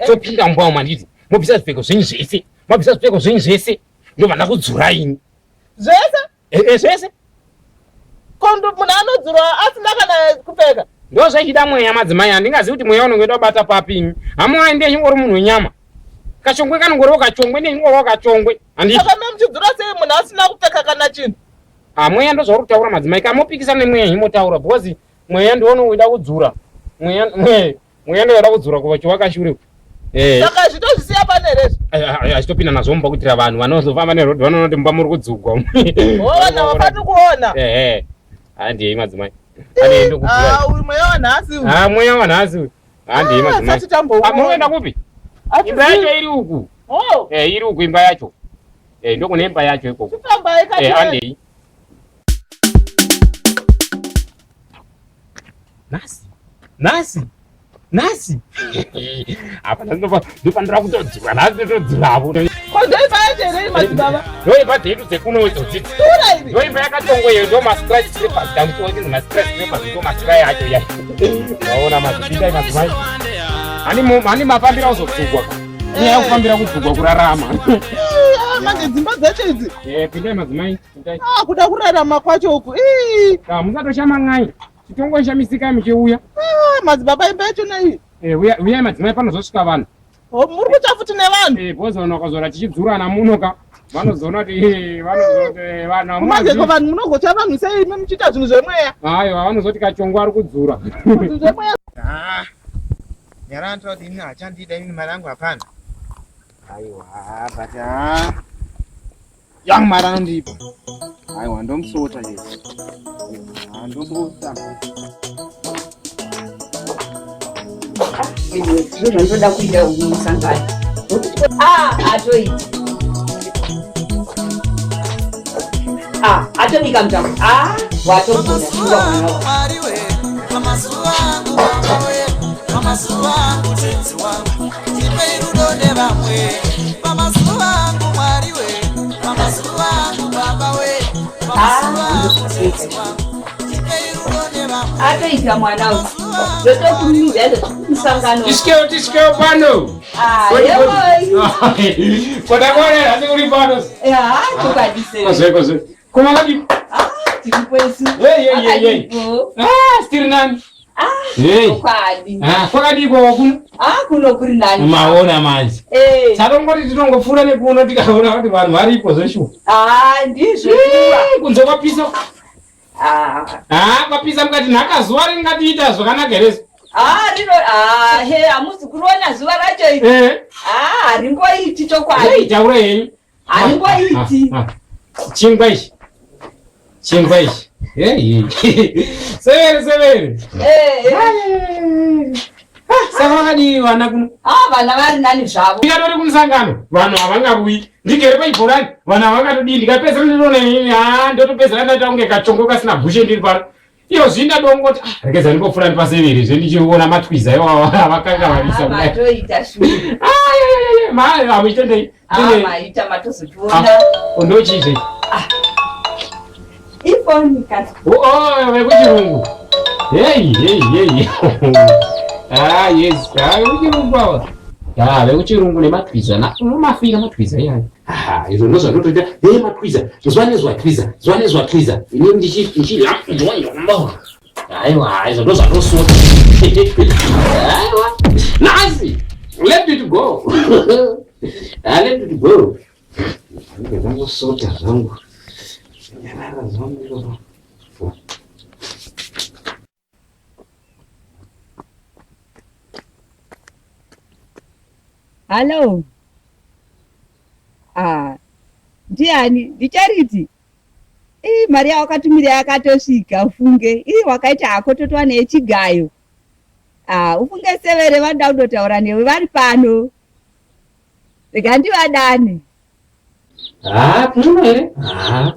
Topinda mumba umu handiti. Mobvisa zvipfeko zvenyu zvese. Mabvisa zvipfeko zvenyu zvese. Ndobva ndakudzura ini. Zvese? Eh, eh, zvese. Ko munhu anodzurwa asina kana kupfeka. Ndozvachida mweya madzimai handingazivi kuti mweya unenge wabata papi ini. Hamuai ndiye chingori munhu wenyama. Kachongwe kanongoriwo kachongwe ndiye chingoriwo kachongwe. Handiti. Saka me muchidzura sei munhu asina kupfeka kana chinhu? Ah, mweya ndozvauri kutaura madzimai. Kana mopikisana nemweya imotaura because mweya ndiwo unoda kudzura. Mweya mweya mweya ndiwo unoda kudzura kuva chivaka shure. Eh. Saka zvitozvisiya pane here izvi? Achitopinda nazvo mumba kuitira vanhu vanozofamba neroad vanoona kuti mumba muri kudzugwa. Oh, vanhu havafani kuona. Eh. Handei madzimai. Handei ndokudzura. Ah, uyu mweya wanhasi uyu. Ah, mweya wanhasi uyu. Handei Ah, madzimai. sati tambouona. Ah, munoenda kupi? Imba yacho iri uku. Oh. Eh, iri uku imba yacho. Eh, ndokune imba yacho ikoko. Chifambai kati. Eh, handei. Nhasi. Nhasi. Nhasi. Apa nhasi ndofanira kutodzura nhasi ndotodzuravo. Ko ndoimba yacho here madzibaba? Ndoimba dzedu dzekuno idzo dzidzi. Tura iri. Ndoimba yakatongwa iyo ndo mascratch slippers tangu mascratch slippers ndo mascratch yacho ya. Waona madzipinda madzimai. Hani hani mafambira uzodzugwa. Nyaya kufambira kudzugwa kurarama. Ah, manje dzimba dzacho idzi. Eh, pindai madzimai, pindai. Ah, kuda kurarama kwacho uku. Ii. Ah, musatoshama ngai. Chitongoshamisika muchiuya. Ah, madzibaba imba yacho nei? Eh, uya uyai madzimai panozosvika vanhu. Oh, muri kutya futi nevanhu. Eh, boza vanhu vakazora tichidzurana muno ka. Vanozoona kuti eh, vanozoti eh, vanhu hamuvazivi. Manje ko vanhu munogotya vanhu sei imi muchiita zvinhu zvemweya? Aiwa, vanozoti kachongo ari kudzura. Zvinhu zvemweya. Ah, nyara anotaura kuti ini hachandida ini mari yangu hapana. Aiwa, but ah, yangu mari anondipa. Aiwa, ndomusota chete. Aiwa, ndomusota. Zviro zvandinoda kuita uno musangano. Ah, atoita. Ah, atobika mutambo. Ah, watogona shuwa mwana wangu. Mwari we pamazuva angu baba we pamazuva angu tenzi wangu ndipei rudo nevamwe pamazuva angu Mwari we pamazuva angu baba we pamazuva angu tenzi wangu ndipei rudo nevamwe Atoita mwana uyu. Ndotokumiudza musangano. Tisvikewo tisvikewo pano. Ah, yewoi. Kodakorera asi uri pano. Ya, chokwadi sei. Kozve kozve. Koma kadi. Tiripo isu. Hey hey hey hey. Akadipo. Ah, stiri nani? Ah, Hey. chokwadi. Ah, kwakadii kwa kuno? Ah, kuno kuri nani? Maona manje. Eh. Tatongoti tinongopfuura nekuno tikaona kuti vanhu varipo zveshuwa. Ah, ndizvo shuwa. Kunze kwapisa. Ah. Ah, kwapisa mukati nhaka zuva ringatiita zvakanaka here? Ah, rino ah, he hamuzi kuona zuva racho iri. Eh. Ah, haringoiti chokwadi. Hey, taura henyu. Haringoiti. Ah, ah. Chingwa ichi. Chingwa ichi. Hey. Severe severe. Eh, eh. Saka vakadii vana kuno? Ah, vana vari nani zvavo. Ndikatori kumusangano, vanhu havangavuyi. Ndigere pachibhorani, vanhu havangatodii. Ndikapedzera ndinoona inini, ah, ndotopedzera ndaita kunge kachongo kasina gushe ndiri pano. Iyo zvinda dongoti ah, regedza ndingopfuura ndipasevere zve ndichiona matwiza iwawa avakangavanisa kudai. Matoita shuwa. Ma amuchitendei. Ah, maita matozotiona. Ndochizve. Ifoni kasi. Oh, vekuchirungu. Hey, hey, hey. Ah, yes. Ah, vekuchirungu ava. Ah, vekuchirungu nematwiza na unomafira matwiza iyayo. Ah, izvo ndozvanotoita. Hey, matwiza. Zuva nezuva twiza. Zuva nezuva twiza. Ini ndichi ndichi ndondombo. Aiwa, izvo ndozvanosota. Aiwa. Nhasi. Let it go. Ah, let it go. Ndangosota zvangu. Nyarara zvangu izvozvo. Hallo. Ah. Ndiani? NdiCharity. Ii mari yawakatumira yakatosvika ufunge. Ii wakaita hako totwa nechigayo. Ah, ufunge severe vanoda kundotaura newe vari pano. Rega ndivadane. Ah, kuno here? Ah.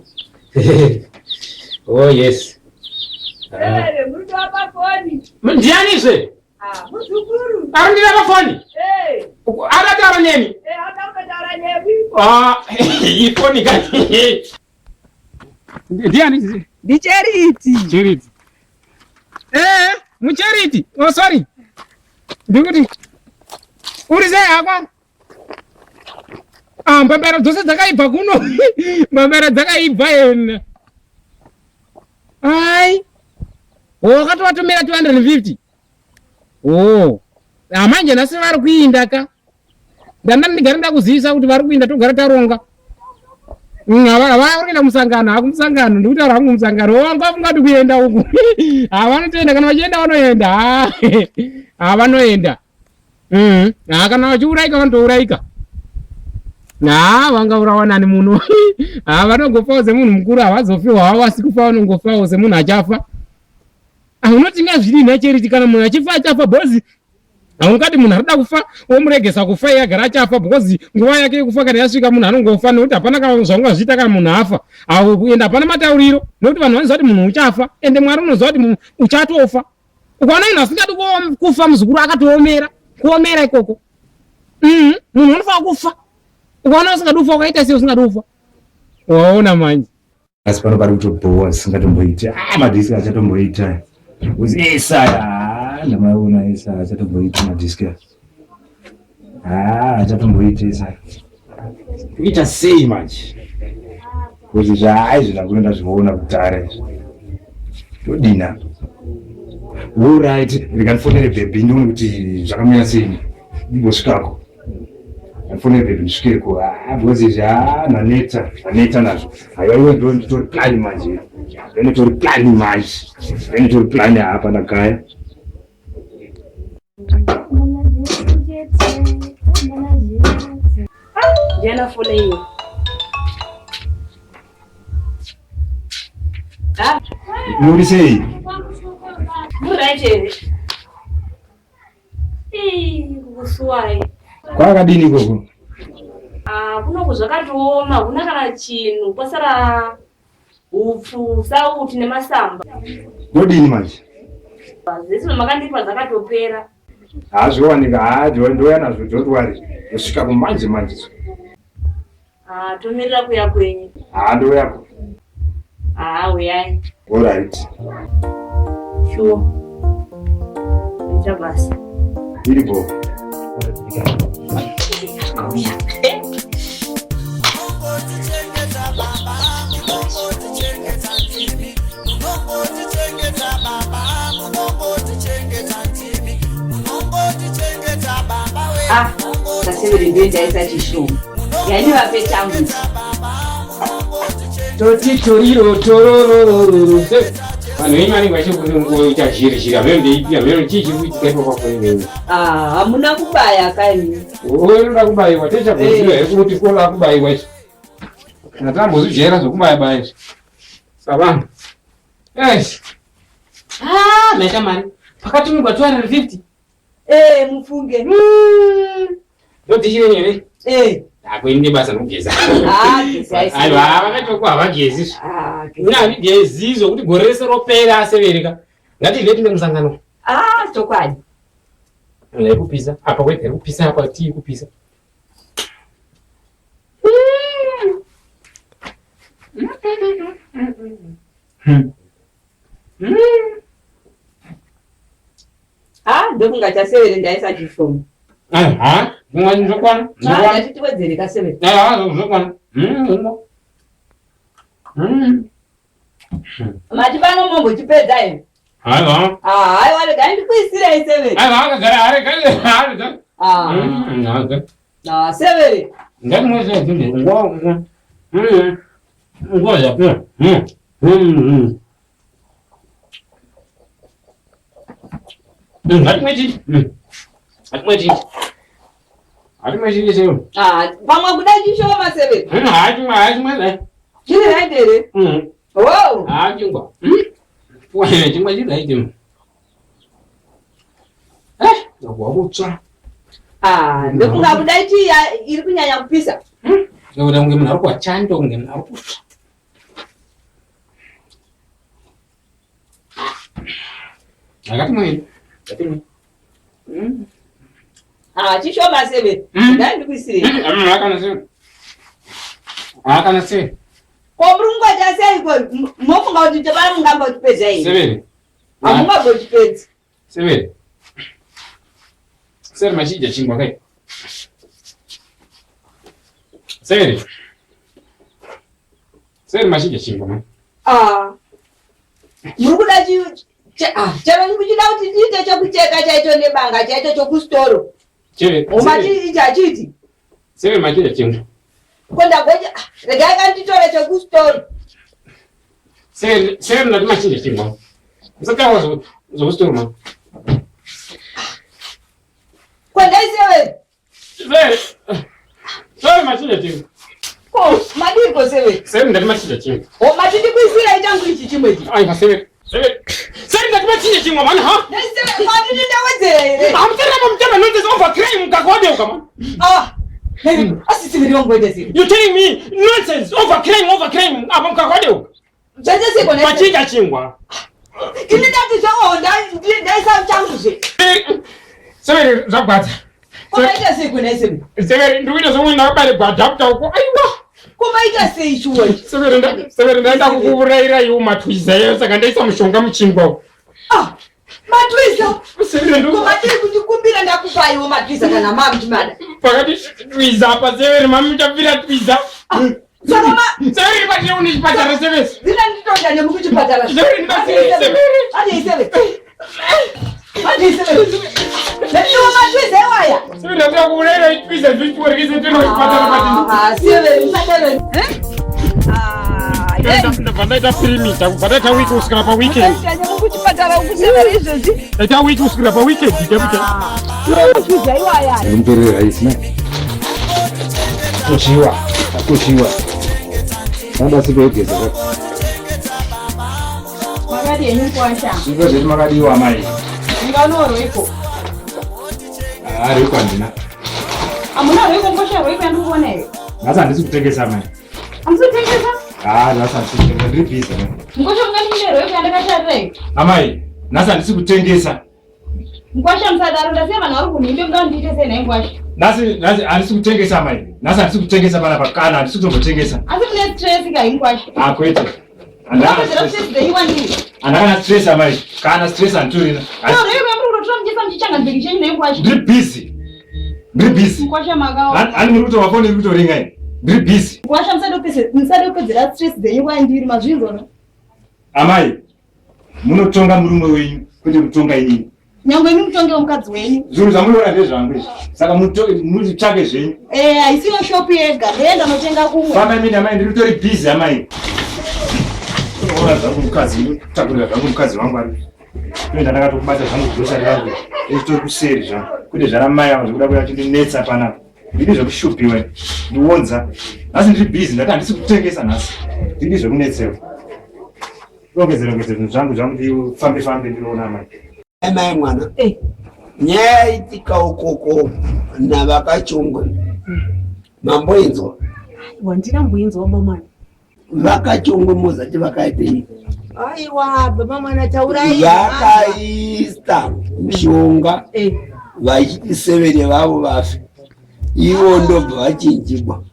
Oh yes. Ah. Severe muri kuva pafoni. Ndianizve? Ah, muzukuru. Arundira pafoni? Eh. Arataura nemi? Eh, anoda kundotaura newe. Ah, ifoni kani. Ndiani? NdiCharity. Charity. Eh, muCharity. Oh sorry. Ndikuti uri sei hako? Ah, mbambera dzose dzakaibva kuno. Mbambera dzakaibva yena. Ai. Wakatovatumira 250. Oh. Ah, manje nhasi vari kuinda ka. Ndanda ndigare ndakuzivisa kuti vari kuinda togara taronga. Vari kuenda musangano, hakumusangano, ndikutaura hangu musangano. Wanga ungadi kuenda uku. Havanotoenda kana vachienda vanoenda. Ah, vanoenda. Ah, kana vachiuraika vanotouraika. Ha, vangaurawa nani muno? Ha, vanongofawo semunhu mukuru havazofiwa havo asi kufa vanongofawo semunhu achafa. Ah, unoti ngazvidini naCharity kana munhu achifa achafa bhozi haungati munhu arikuda kufa womuregesa kufa iye agara achafa because nguva yake yekufa kana yasvika munhu anongofa nekuti hapana kana zvaungazviita kana munhu afa ende hapana matauriro nekuti vanhu vanoziva kuti munhu uchafa ende mwari unoziva kuti uchatofa ukaona munhu asingadi kufa muzukuru akatoomera kuomera ikoko munhu unofanira kufa ukaona usingadi kufa ukaita sei usingadi kufa waona manje Asi pano pari kutobhowa zvisingatomboiti. Ah, madhiski achatomboita. Because esa ah, ndamaona esa achatomboiti madhiski. Ah, achatomboiti esa. Kuita sei manje? Kuti zvaai zvina ndazviona kudhara izvi. Todina. All right, rega ndifonere bhebhi ndione kuti zvakamira sei. Ndimbosvikako. Ndifonere bhebhi ndisvikeko. Ah, because izvi ah, ndaneta, ndaneta nazvo. Haiwa iwe ndo nditori plan manje. Ndo nditori plan manje. Ndo nditori plan apa ndagaya. Ndiana fona iyo. Muri sei? Muri here? Ii, kukusuwai. Kwakadini ikoko? Ah, kunoku zvakatooma, hakuna kana chinhu. Kwasara hupfu, sauti nemasamba. Ndodini manje? Zvese zvamakandipa zvakatopera. Hazviwanika, haa ndouya nazvo, don't worry. Ndosvika kumanje manje. Ah, tomirira kuya kwenyu. Haa ndouyako. Ah, uyai. All right. Sure. Ita basa. Iripo. Ah, kasevere ndiyo ndaisa chishoma. Yandivape changu. Toti toriro torororororo. Vanhu venyu vanenge vachikuita zhiri zhiri hameno ndeipi hameno chii chiri kuitika ipapo papo. Ah, hamuna kubaya kani. Unoda kubaiwa techakuziva here kuti koda kubaiwa izvi. Kana tambozvijaira zvekubaya baya izvi. Savanhu. Eish. Ah, maita mari. Pakatumigwa 250. Eh, mufunge. Ndodhichire here? Eh. Akuende basa nokugeza. Ah, gezai. Aiwa, vakatoko havagezi. Ah. wake. Ini handigezi zvokuti gore rese ropera asevereka. Ngatidye tine musangano. Ah, chokwadi. Ndikupisa apa wega kupisa apa tii kupisa. Ah, ndokunga chasevere ndaisa chishoma. Ah, ndokwana. Ah, ndati tiwedzere kasevere. Ah, ndokwana. Mati pano mombochipedza here? Aiwa. Ah, aiwa regai ndikuisirei severe. Aiwa, akagara ari kare. Ah. Ah, severe. Ah, pamwe kuda chishoma severe. Chiri right here? Wow. Chingwa chiri right. Wakutsva. Ah, ndokunga kuda ichi iri kunyanya kupisa. Ndokuda kunge munhu ari kuwachando kunge munhu ari kutsva. Akatimwei. Akatimwei. Ah, chishoma severe. Dai ndikuisirei. Akana sei. Akana sei. Ko muri kungoita seiko? Mofunga kuti tebara mungambochipedza here? Severe. Hamungambochipedzi. Severe. Severe machidya chingwa kai. Severe. Severe machidya chingwa man. Ah. Muri kuda chi ah, chero muchida kuti tiite chokucheka chaicho nebanga chaicho chokusitoro. Cheve. Omati ichi hachiiti. Severe machidya chingwa. Ko ndagoja ah, regai kanditore chokusitoro. Severe severe ndati machidya chingwa. Musataura zvokusitoro man. Ko ndai severe. Severe. Severe machidya chingwa. Ko madii ko severe. Severe ndati machidya chingwa. O mati ndikuisirei changu ichi chimwe ichi. Aiwa severe. Severe. Severe ndati machidya chingwa man ha. Ndai severe mati ndindawedzera here? Hamutarira mutema nonsense over crying mukaka man. Ah. Asi severe wangu waita sei? You're telling me nonsense over crying over crying apa mukaka wadeuka. Zvaita seiko nhai? Machidya chingwa. Ini ndati zvawo ndaisa changu zve. Severe zvagwadza. Ko maita sei kuna severe? Severe ndikuita zvomwe ndakabare gwadhaputa uko. Aiwa. Ko maita sei shuwa? Severe nda severe ndaenda kukuurayira iwo matwiza eyo saka ndaisa mushonga muchingwa uko. Ah, matwiza. Severe Ko matiri kundikumbira ndakupaiwo matwiza kana mamuchimada. Pakati twiza apa severe mami muchapfira twiza. Saka ma Severe patine une chipatara severe. Dzina nditonda nemi kuchipatara. Severe ndibatsirei severe. Adii severe. Adii severe. Ndatiwo matwiza iwaya. Severe ndakuda kuurayira twiza zvichiwerkese tino chipatara patine. Ah, severe musadaro. Eh? Ndabva ndaita pirimita kubva ndaita wiki kusvikira paweekend. Ndati kuchipatara uku severe izvozvi. Ndaita wiki kusvikira paweekend ndekuti. Matwiza iwaya. Mutorere raisi ne? Koshiwa, koshiwa. Vanoda sipo yekugeza ka. Makadi henyu mukwasha. Sipo zvedu makadiwa amai. Ndingaonawo rweko. Ah, rweko handina. Hamuna rweko mukwasha rweko yandikuona here? Nhasi handisi kutengesa amai. Hamusi kutengesa? Ah, nhasi handisi kutengesa, ndiri busy amai. Mukwasha mungandipinde rweko yandakatarira here? Amai, nhasi handisi kutengesa. Mukwasha musadaro ndasiya vanhu vari kunhimbe muda kundiite sei nhai mukwasha? Nhasi nhasi handisi kutengesa amai. Nhasi handisi kutengesa panapa kana handisi kutombotengesa. Asi mune stress kai mukwasha? Ah, kwete. Handina Mungapedzera stress. stress dzenyu kwandiri. Handina kana stress amai. Kana stress handitorina. Ko rweko yamuri kutotora muchiisa muchichanganziki chenyu nhai mukwasha? Ndiri busy. Ndiri busy. Mukwasha makaoma. Hani muri kutorwa foni iri kutoringa iyi. Ndiri busy. Mukwasha musade kupedzera stress dzenyu kwandiri mazvinzwa? Amai, munotonga murume wenyu kwete kutonga inini. Nyangwe imi mutongewo mukadzi wenyu. Zvinhu zvamunoona ndezvangu izvi. Saka mutsvake zvenyu. Eh, haisiyo shopu yega, ndoenda notenga kumwe. Famba imini amai, ndiri kutori busy amai. Unoona zvangu mukadzi, ndinotakurira zvangu mukadzi wangu ari. Kuenda ndakatokubata zvangu grocery rangu. Nditori kuseri zvangu. Kwete zvana mai ava zvekuda kuuya vachindinetsa panapa. Ndidi zvekushupiwa, ndionza. Nhasi ndiri busy, ndati handisi kutengesa nhasi. Ndidi zvekunetsewa. Rongedze rongedze zvinhu zvangu zvangu ndifambe fambe ndinoona amai. Mai mwana, nyaya yaitika ukoko navakachungwe mamboinzwa? Wandina mboinzwa bamwana. Vakachongwe mozati vakaitei? Aiwa baba mwana taurai. Vakaisa mishonga eh. vachiti severe vavo vafe, ivo ndobva vachinjigwa.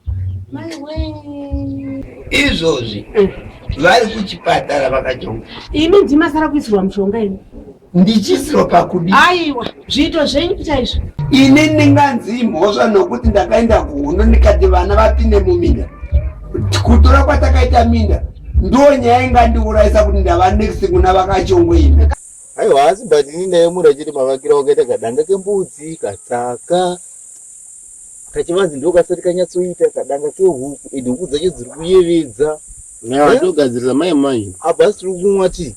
Izvozvi eh. vari kuchipatara vakachonga. Imi ndimasara kuisirwa mushonga imi ndichisirwa pakudii? Aiwa zviito zvenyu chaizvo. Ini ndinganzi imhosva nokuti ndakaenda kuhondo ndikati vana vapinde muminda. Kutora kwatakaita minda ndo nyaya ingandiurayisa kuti ndava next kuna vakachongwe imi. Aiwa asi but ini ndayemura chete mavakiro wakaita kadanga kembudzi katsaka kachivanzi ndo kasati kanyatsoita kadanga kehuku ende huku dzacho dziri kuyevedza. Nayo mai mai. Apa asi tiri kumwa tii.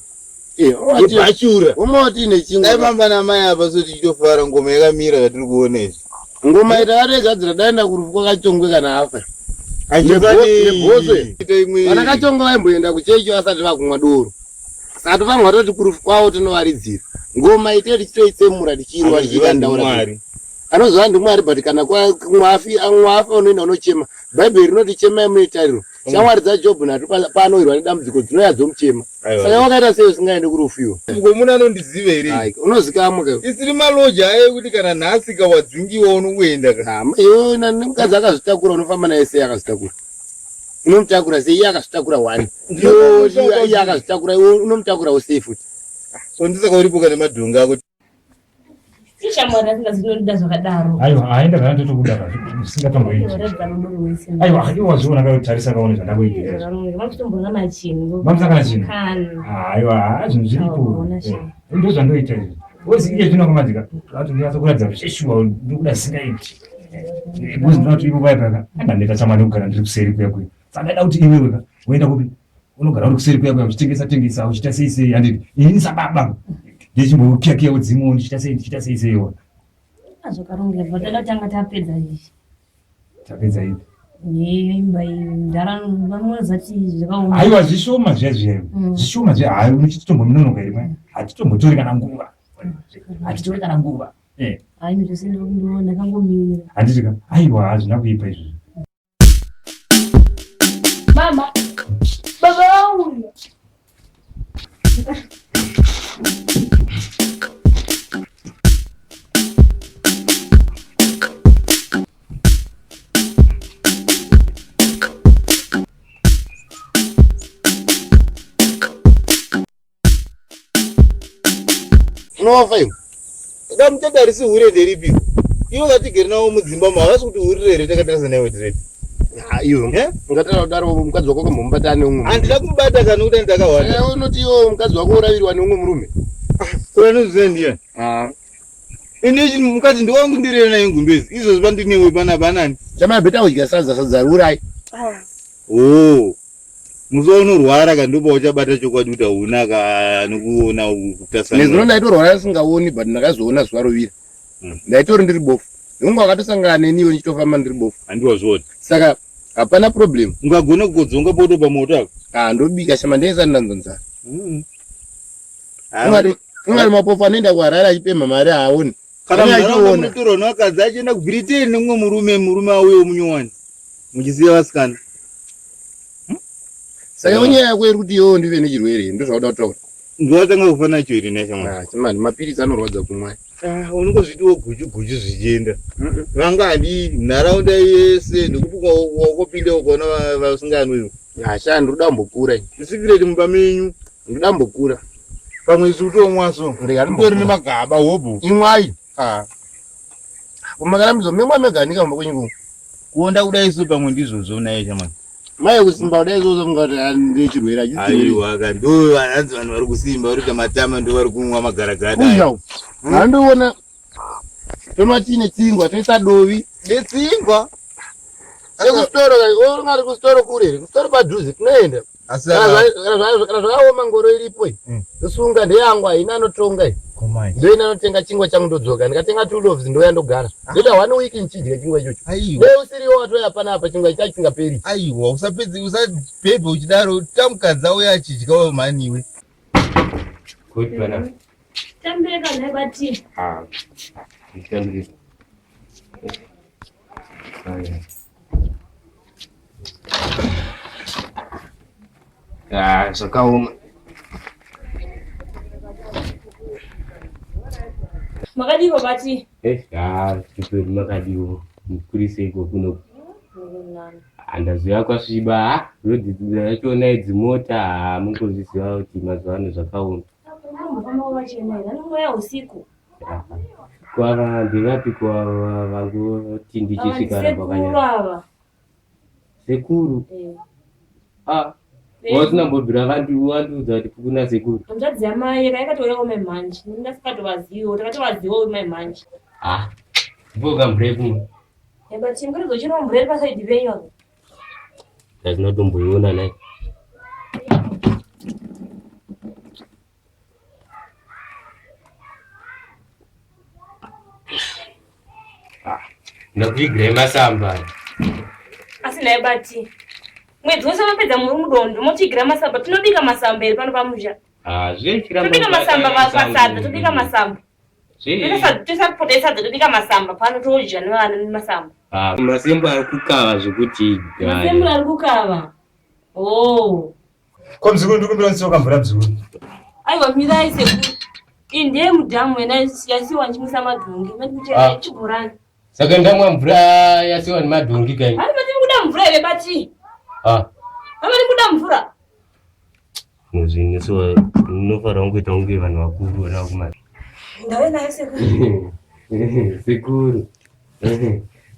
Yebhachura. Umoti nechingwa. Dai mamba namai apa so tichitofara ngoma yakamira yatiri kuona izvi. Ngoma ita aregadzira dai ndakurufu kwakachongwe kana afa. Nebhoswe. Vana kachongwe vaimboenda kuchechi vasati vakumwa doro. Saka tofanirwa toti kurufu kwavo tinovaridzira. Ngoma ite tichitoitsemura tichiirwa tichiita ndaura. Anoziva ndimwari but kana mwafi mwafa unoenda unochema. Bhaibheri rinoti chemai mune tariro. Mm. Shamwari dzaJobhu nhatu paanoirwa nedambudziko dzinouya dzomuchema. Saka wakaita sei usingaende kurufu iwe? Mugomuna anondiziva here? Unozikamwa ka. Isiri maloja aye kuti kana nhasi ka wadzingiwa unongoenda ka. Iwe mukadzi akazvitakura unofamba naye sei akazvitakura? Unomutakura sei iye akazvitakura one. Iye akazvitakura iwe unomutakurawo sei futi? So ndisaka uripo kana madhonga ako. Shamwari asingazinonida zvakadaro. Aiwa, haenda kana totobuda ka zvisingatomboiti. Aiwa, iwe wazviona ka tarisa kaone zvandakuitira. Makutombona chinhu. Mamusangana chinhu. Aiwa, zvinhu zviripo. Eh, ndo zvandoita izvi. Wozi iye zvino kamanzi ka. Ati ndinatsa kuratidza kuti shuwa ndikuda zvisingaiti. Because ndinoda kuti ivo vaya paka. Andaneta chamwari kugara ndiri kuseri kuya kuya. Saka ndaida kuti iwewe ka woenda kupi? Unogara uri kuseri kuya kuya uchitengesa tengesa uchiita sei sei handiti ini sababa ndichimbokiya kiya udzimu ndichiita sei ndichiita sei sei ona. Zvakarongeka but toda kutanga tapedza izvi. Tapedza ipi? Imba iyi ndara vanozati zvakaoma. Aiwa zvishoma zviya zviya. Mm. Zvishoma zviya hayi unochitombominonoka here mai? Hatitombotori kana nguva. Hatitori kana nguva. Eh. Hayi zvese ndakangomirira. Handiti ka? Aiwa hazvina kuipa izvozvo. Mama, baba vauya. Unofa iwe. Damuchada harisi hure nderipi? Ivo vatigere navo mudzimba umu havasi kuti hurire here takatarisa newe tiripi. Ah, iwe. Ungatara kudaro mukadzi wako ukambomubatana neumwe. Handina kumubata kana kuti ndakawanda. Eh, unoti iwe mukadzi wako uravirwa neumwe murume. Ko anoziva ndiani? Ah. Ini mukadzi ndiwangu ndirere naye gumbezi. Izvozvi pandinewe panapa anani? Chamai beta kudya sadza sadza riurai. Ah. Oh. Musi waunorwara ka ndipo uchabata chokwadi kuti hauna ka anokuona kutasana. Nezuro ndaitorwara ndisingaoni but ndakazoona zuva rovira. Hmm. Ndaitori ndiri bofu. Unga wakatosangana neni iwe ndichitofamba ndiri bofu. Handiwazviona. Saka hapana problem. Ungagona kugodzonga poto pamoto ako. Ah ndobika shama ndinenge ndanzwa nzara. Mm. Ungari ungari mapofu anoenda kuHarare achipemha mari haaoni. Kana munharaunda munotorwa nevakadzi achienda kuBritain nemumwe murume murume auye munyowani muchisiya vasikana. Hmm? Saka yeah. Nyaya yako iri kuti iwewe ndive nechirwere ndozvauda kutaura. Ndowatanga kufa nacho here nhai shamwari? Ah, chimani mapiritsi anorwadza kumwa. Ah, unongozvitiwo guchu guchu zvichienda. Vangadi nharaunda yese nekuti wakopinda ukaona vasinganwi. Ah, sha ndinoda kumbokura. Secret mumba menyu. Ndinoda kumbokura. Pamwe isu kutomwa so. Ndori nemagaba hobho. Imwai. Ah. Kumakarambidzo memwa mega nika kumba kwenyu. Kuonda kudai so pamwe ndizvozvo naye shamwari. Mai kusimba kudai izvozvo mungati ndechirwere achidzirwere. Aiwa ka ndo vananzi vanhu vari kusimba vari kuita matama ndo vari kumwa magaragada. Kuzha. Handiona tonwa tiine tsingwa toisa dovi. Netsingwa. Sekusitoro ungari kusitoro kure here? Kusitoro padhuze tinoenda. Kana zvakaoma ngoro iripo iyi. Mm. Ndosunga ndeyangu haina anotonga iyi. Ndoina anotenga chingwa changu ndodzoka. Ndikatenga two loaves ndouya ndogara. Ah. Ndoita one week ndichidya chingwa ichocho. Dai usiriwo watouya panapa chingwa ichacho chisingaperi. Aiwa usapedze usabhebhe uchidaro tamukadzi auya achidya mhani iwe. Good bana. Tambeka nhai bati. Ah. Nditambire. Ah, zvakaoma. Makadiwo bati? Eh, ah, tiperi makadiwo. Mukuriseiko kuno? Ndaziva kwasviba, ah, road dzachona idzi mota, ah, mungozviziva kuti mazuva ano zvakaoma. Mbofamba kwakachena here? Anongouya usiku. Kwava ndevapi kwava vangoti ndichisvika Ava ndisekuru ava. Sekuru? Eh. Ah. Wasina mbobvira vandiudza kuti kuna sekuru. Hanzvadzi yamai yakatouyawo mai manje. Ndasingatovaziviwo, takatovazivawo mai manje. Ah. Mboka mvura yekumwa. But chimukirizo mvura iri pasaidi penyu apa. Ndazina kutomboiona naye. Ah, ndakuvigirai masamba. Asi nhai bati. Mwedzi wose mapedza muri mudondo motigira masamba. Tinobika masamba here pano pamusha? Ah, zvechiramba. Tobika masamba pasadza, tobika masamba. Tosapota sadza tobika masamba pano todya nevana nemasamba. Ah, masembo ari kukava zvekuti Masembo ari kukava. Oh. Ko mzukuru ndikumbira nditsoka mvura mzukuru. Aiwa mirai sekuru. Iyi ndiye mudhamu wena yasiwa ndichimwisa madhongi. Ah. Chibhorani. Saka ndamwa mvura yasiwa nemadhongi kai. Hani mati kuda mvura here bati? Ah. Mama kuda mvura. Muzvineso unofanira kungoita kunge vanhu vakuru vana vakumana. Ndave nayo sekuru. Sekuru.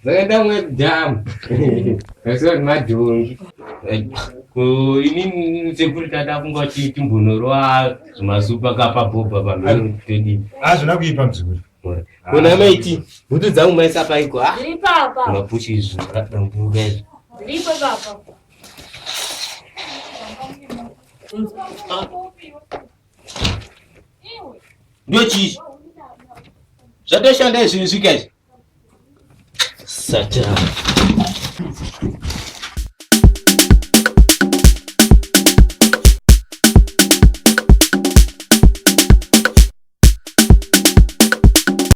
Saka ndamwa dhamu. Yasiwa nemadhongi. Ko inini sekuru tata kunga timbonorwa zvimasupa kapa bhobha pamheno todii. Hazvina kuipa mzukuru. Kona maiti bhutsu dzangu maisa paiko ah. Dziri papa. Mapushi izvi zvakadambuka izvi. Dziripo papa. Ndio chii? Zvatoshanda izvi svika izvi. Satan.